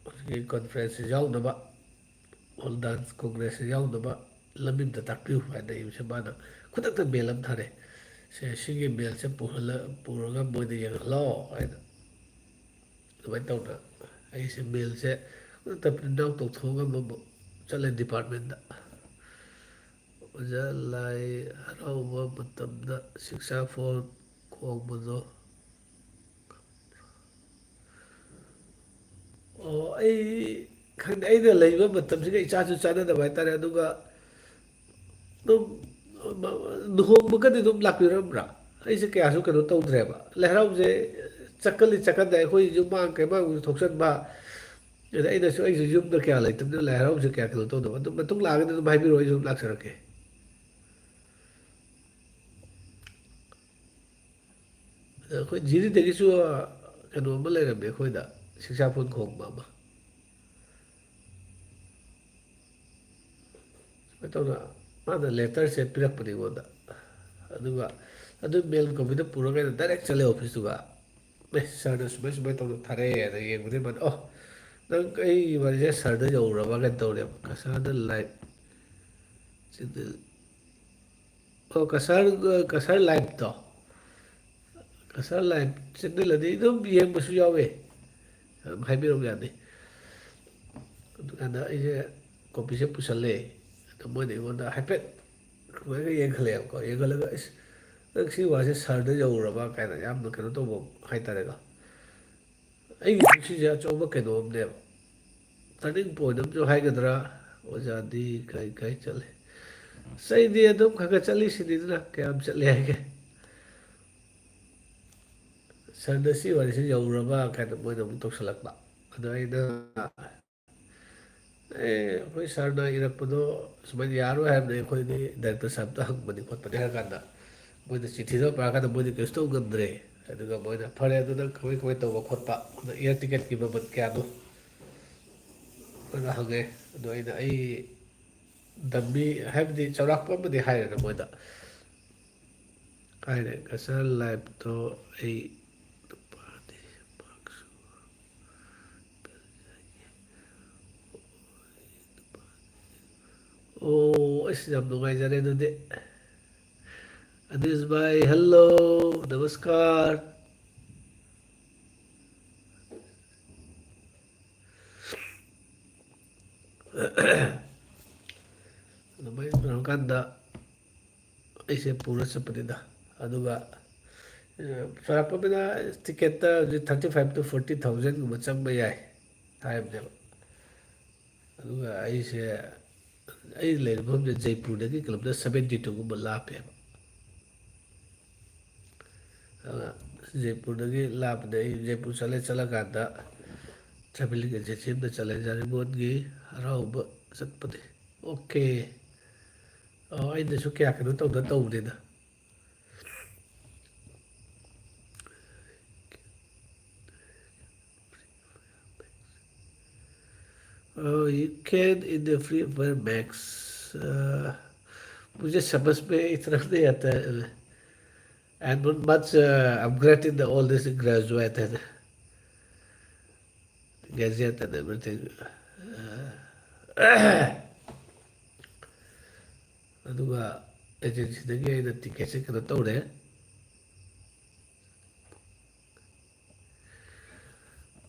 ꯍꯧꯖꯤꯛꯀꯤ ꯀꯣꯟꯐ꯭ꯔꯦꯟꯁꯁꯦ ꯌꯥꯎꯅꯕ, ꯑꯣꯜ ꯗꯥꯟꯁ ꯀꯣꯡꯒ꯭ꯔꯦꯁꯁꯦ ꯌꯥꯎꯅꯕ ꯂꯝꯕꯤ ꯑꯝꯇ ꯇꯥꯛꯄꯤꯌꯨ ꯍꯥꯏꯅ ꯑꯩꯁꯦ ꯃꯥꯅ ꯈꯨꯗꯛꯇ ꯃꯦꯜ ꯑꯃ ꯊꯥꯔꯛꯑꯦ꯫ "ꯁꯦ, ꯁꯤꯒꯤ ꯃꯦꯜꯁꯦ ꯄꯨꯍꯜꯂ-, ꯄꯨꯔꯒ ꯃꯣꯏꯗ ꯌꯦꯡꯍꯜꯂꯣ" ꯍꯥꯏꯅ꯫ ꯑꯗꯨꯃꯥꯏꯅ ꯇꯧꯅ ꯑꯩꯁꯦ ꯃꯦꯜꯁꯦ ꯈꯨꯗꯛꯇ ꯄ꯭ꯔꯤꯟꯠ ꯑꯥꯎꯠ ꯇꯧꯊꯣꯛꯑꯒ ꯑꯃꯨꯛ ꯆꯠꯂꯦ ꯗꯤꯄꯥꯔꯠꯃꯦꯟꯗ꯫ "ꯑꯣꯖꯥ, ꯂꯥꯏ ꯍꯔꯥꯎꯕ ꯃꯇꯝꯗ ꯁꯤꯛꯁꯥꯐꯣꯟ ꯈꯣꯡꯕꯗꯣ ꯑꯩ ꯈꯪꯗꯦ, ꯑꯩꯅ ꯂꯩꯕ ꯃꯇꯝꯁꯤꯒ ꯏꯆꯥꯁꯨ ꯆꯥꯟꯅꯗꯕ ꯍꯥꯏꯇꯥꯔꯦ꯫ ꯑꯗꯨꯒ ꯑꯗꯨꯝ ꯂꯨꯍꯣꯡꯕꯒꯗꯤ ꯑꯗꯨꯝ ꯂꯥꯛꯄꯤꯔꯝꯕ꯭ꯔꯥ? ꯑꯩꯁꯦ ꯀꯌꯥꯁꯨ ꯀꯩꯅꯣ ꯇꯧꯗ꯭ꯔꯦꯕ꯫ ꯂꯥꯏ ꯍꯔꯥꯎꯕꯁꯦ ꯆꯠꯀꯜꯂꯤ ꯆꯠꯀꯟꯗ ꯑꯩꯈꯣꯏ ꯌꯨꯝꯃꯥꯡ ꯀꯩꯃꯥꯡꯁꯨ ꯊꯣꯛꯆꯟꯕ, ꯑꯗ ꯑꯩꯅꯁꯨ, ꯑꯩꯁꯨ ꯌꯨꯝꯗ ꯀꯌꯥ ꯂꯩꯇꯕꯅꯤꯅ ꯂꯥꯏ ꯍꯔꯥꯎꯕꯁꯦ ꯀꯌꯥ ꯀꯩꯅꯣ ꯇꯧꯗꯕ꯫ ꯑꯗꯨꯝ ꯃꯇꯨꯡ ꯂꯥꯛꯑꯒꯗꯤ ꯑꯗꯨꯝ ꯍꯥꯏꯕꯤꯔꯛꯑꯣ, ꯑꯩꯁꯨ ꯑꯗꯨꯝ ꯂꯥꯛꯆꯔꯛꯀꯦ꯫ ꯑꯗ ꯑꯩꯈꯣꯏ ꯖꯤꯔꯤꯗꯒꯤꯁꯨ ꯀꯩꯅꯣ ꯑꯃ ꯂꯩꯔꯝꯃꯦ ꯑꯩꯈꯣꯏꯗ, ꯁꯤꯛꯁꯥꯐꯣꯟ ꯈꯣꯡꯕ ꯑꯃ꯫ ꯁꯨꯃꯥꯏꯅ ꯇꯧꯅ ꯃꯥꯅ ꯂꯦꯇꯔꯁꯦ ꯄꯤꯔꯛꯄꯅꯦ ꯑꯩꯉꯣꯟꯗ꯫ ꯑꯗꯨꯒ ꯑꯗꯨ ꯃꯦꯜ ꯀꯣꯄꯤꯗ ꯄꯨꯔꯒ ꯑꯩꯅ ꯗꯥꯏꯔꯦꯛ ꯆꯠꯂꯦ ꯑꯣꯐꯤꯁꯇꯨꯒ꯫ ꯑꯦ, ꯁꯥꯔꯅ ꯁꯨꯃꯥꯏ ꯁꯨꯃꯥꯏ ꯇꯧꯗꯅ ꯊꯥꯔꯛꯑꯦ꯫ ꯑꯗ ꯌꯦꯡꯕꯗꯤ ꯃꯥꯅ, "ꯑꯣ, ꯅꯪ ꯑꯩꯒꯤ ꯋꯥꯔꯤꯁꯦ ꯁꯥꯔꯗ ꯌꯧꯔꯕ?" ꯀꯥꯏꯅ ꯇꯧꯔꯦꯕ꯫ ꯀꯁꯥꯔꯗ ꯂꯥꯏꯐ ꯆꯦꯅꯦꯜ꯫ ꯑꯣ, ꯀꯁꯥꯔ, ꯀꯁꯥꯔ ꯂꯥꯏꯐꯇꯣ꯫ ꯀꯁꯥꯔ ꯂꯥꯏꯐ ꯆꯦꯅꯦꯜ ꯑꯅꯤ ꯑꯗꯨꯝ ꯌꯦꯡꯕꯁꯨ ꯌꯥꯎꯋꯦ꯫ ꯑꯗꯨꯝ ꯍꯥꯏꯕꯤꯔꯛꯎ ꯌꯥꯅꯤ꯫ ꯑꯗꯨꯀꯥꯟꯗ ꯑꯩꯁꯦ ꯀꯣꯄꯤꯁꯦ ꯄꯨꯁꯜꯂꯦ꯫ ꯑꯗꯣ ꯃꯣꯏꯅ ꯑꯩꯉꯣꯟꯗ ꯍꯥꯏꯐꯦꯠ ꯁꯨꯃꯥꯏꯅ ꯌꯦꯡꯈꯠꯂꯛꯑꯦꯕꯀꯣ꯫ ꯌꯦꯡꯈꯠꯂꯒ, "ꯑꯁ, ꯅꯪ ꯁꯤ ꯋꯥꯁꯦ ꯁꯥꯔꯗ ꯌꯧꯔꯕ?" ꯀꯥꯏꯅ ꯌꯥꯝꯅ ꯀꯩꯅꯣ ꯇꯧꯕ ꯍꯥꯏꯇꯥꯔꯦꯀꯣ꯫ ꯑꯩꯒꯤ ꯄꯨꯟꯁꯤꯁꯦ ꯑꯆꯧꯕ ꯀꯩꯅꯣꯝꯅꯦꯕ꯫ ꯇꯔꯅꯤꯡ ꯄꯣꯏꯟ ꯑꯃꯁꯨ ꯍꯥꯏꯒꯗ꯭ꯔꯥ? ꯑꯣꯖꯥꯗꯤ ꯀꯥꯏ ꯀꯥꯏ ꯆꯠꯂꯦ? ꯑꯁ, ꯑꯩꯗꯤ ꯑꯗꯨꯝ ꯈꯔ ꯈꯔ ꯆꯠꯂꯤꯁꯤꯅꯤꯗꯅ, ꯀꯌꯥꯝ ꯆꯠꯂꯦ ꯍꯥꯏꯒꯦ? "ꯁꯥꯔꯗ ꯁꯤ ꯋꯥꯔꯤꯁꯤ ꯌꯧꯔꯕ?" ꯀꯥꯏꯅ ꯃꯣꯏꯅ ꯑꯃꯨꯛ ꯇꯧꯁꯜꯂꯛꯄ꯫ ꯑꯗꯣ ꯑꯩꯅ, "ꯑꯦ, ꯑꯩꯈꯣꯏ ꯁꯥꯔꯅ ꯏꯔꯛꯄꯗꯣ ꯁꯨꯃꯥꯏꯅ ꯌꯥꯔꯣꯏ ꯍꯥꯏꯕꯅꯦ, ꯑꯩꯈꯣꯏꯗꯤ ꯗꯥꯏꯔꯦꯛꯇꯔ ꯁꯥꯍꯦꯕꯇ ꯍꯪꯕꯅꯤ ꯈꯣꯠꯄꯅꯤ" ꯍꯥꯏꯔ ꯀꯥꯟꯗ, ꯃꯣꯏꯅ ꯆꯤꯊꯤꯗꯣ ꯄꯥꯔꯀꯥꯟꯗ ꯃꯣꯏꯗꯤ ꯀꯩꯁꯨ ꯇꯧ ꯉꯝꯗ꯭ꯔꯦ꯫ ꯑꯗꯨꯒ ꯃꯣꯏꯅ, "ꯐꯔꯦ, ꯑꯗꯨ ꯅꯪ ꯀꯃꯥꯏ ꯀꯃꯥꯏ ꯇꯧꯕ ꯈꯣꯠꯄ, ꯑꯗ ꯑꯦꯌꯥꯔ ꯇꯤꯀꯦꯠꯀꯤ ꯃꯃꯜ ꯀꯌꯥꯅꯣ?" ꯑꯗꯨ ꯍꯪꯉꯦ꯫ ꯑꯗꯣ ꯑꯩꯅ, "ꯑꯩ ꯗꯝꯃꯤ, ꯍꯥꯏꯕꯗꯤ ꯆꯥꯎꯔꯥꯛꯄ ꯑꯃꯗꯤ ꯍꯥꯏꯔꯦꯅ ꯃꯣꯏꯗ"꯫ ꯀꯥꯏꯗ ꯀꯁꯥꯔ ꯂꯥꯏꯐꯇꯣ ꯑꯩ ꯅꯨꯄꯥꯗꯤ ꯄꯥꯛ ꯁꯨ-, ꯑꯣ, ꯑꯁ, ꯌꯥꯝ ꯅꯨꯡꯉꯥꯏꯖꯔꯦ ꯑꯗꯨꯗꯤ꯫ ꯑꯅꯤꯁ ꯚꯥꯏ, ꯍꯜꯂꯣ, ꯅꯃꯁꯀꯥꯔ꯫ ꯑꯗꯨꯃꯥꯏꯅ ꯇꯧꯔꯀꯥꯟꯗ ꯑꯩꯁꯦ ꯄꯨꯔ ꯆꯠꯄꯅꯤꯗ꯫ ꯑꯗꯨꯒ, ꯑ, ꯆꯥꯎꯔꯥꯛꯄ ꯑꯃꯅ ꯇꯤꯀꯦꯠꯇ ꯍꯧꯖꯤꯛ thirty five to forty thousand ꯒꯨꯝꯕ ꯆꯪꯕ ꯌꯥꯏ꯫ ꯍꯥꯏꯕꯅꯦꯕ꯫ ꯑꯗꯨꯒ ꯑꯩꯁꯦ, ꯑꯩ ꯂꯩꯔꯤꯕ ꯃꯐꯝꯁꯦ ꯖꯩꯄꯨꯔꯗꯒꯤ ꯀꯤꯂꯣꯃꯤꯇꯔ ꯁꯕꯦꯟꯇꯤ ꯇꯨꯒꯨꯝꯕ ꯂꯥꯞꯄꯦꯕ꯫ ꯑꯗꯨꯅ ꯖꯩꯄꯨꯔꯗꯒꯤ ꯂꯥꯞꯄꯗ ꯑꯩ ꯖꯩꯄꯨꯔ ꯆꯠꯂꯦ, ꯆꯠꯂꯀꯥꯟꯗ travelling agency ꯑꯃꯗ ꯆꯠꯂꯦ, ꯖꯥꯔꯤꯃꯣꯟꯒꯤ ꯍꯔꯥꯎꯕ ꯆꯠꯄꯅꯤ꯫ ꯑꯣꯀꯦ꯫ ꯑꯣ, ꯑꯩꯅꯁꯨ ꯀꯌꯥ ꯀꯩꯅꯣ ꯇꯧꯗ ꯇꯧꯕꯅꯤꯗ꯫ Oh, you can in the Free Fire Max. Uh, मुझे समझ में इतना नहीं आता है। And not much uh, upgrade in the all this graduate and gadget and everything. Uh, ꯑꯗꯨꯒ agencyꯗꯒꯤ ꯑꯩꯅ ticketꯁꯦ ꯀꯩꯅꯣ ꯇꯧꯔꯦ꯫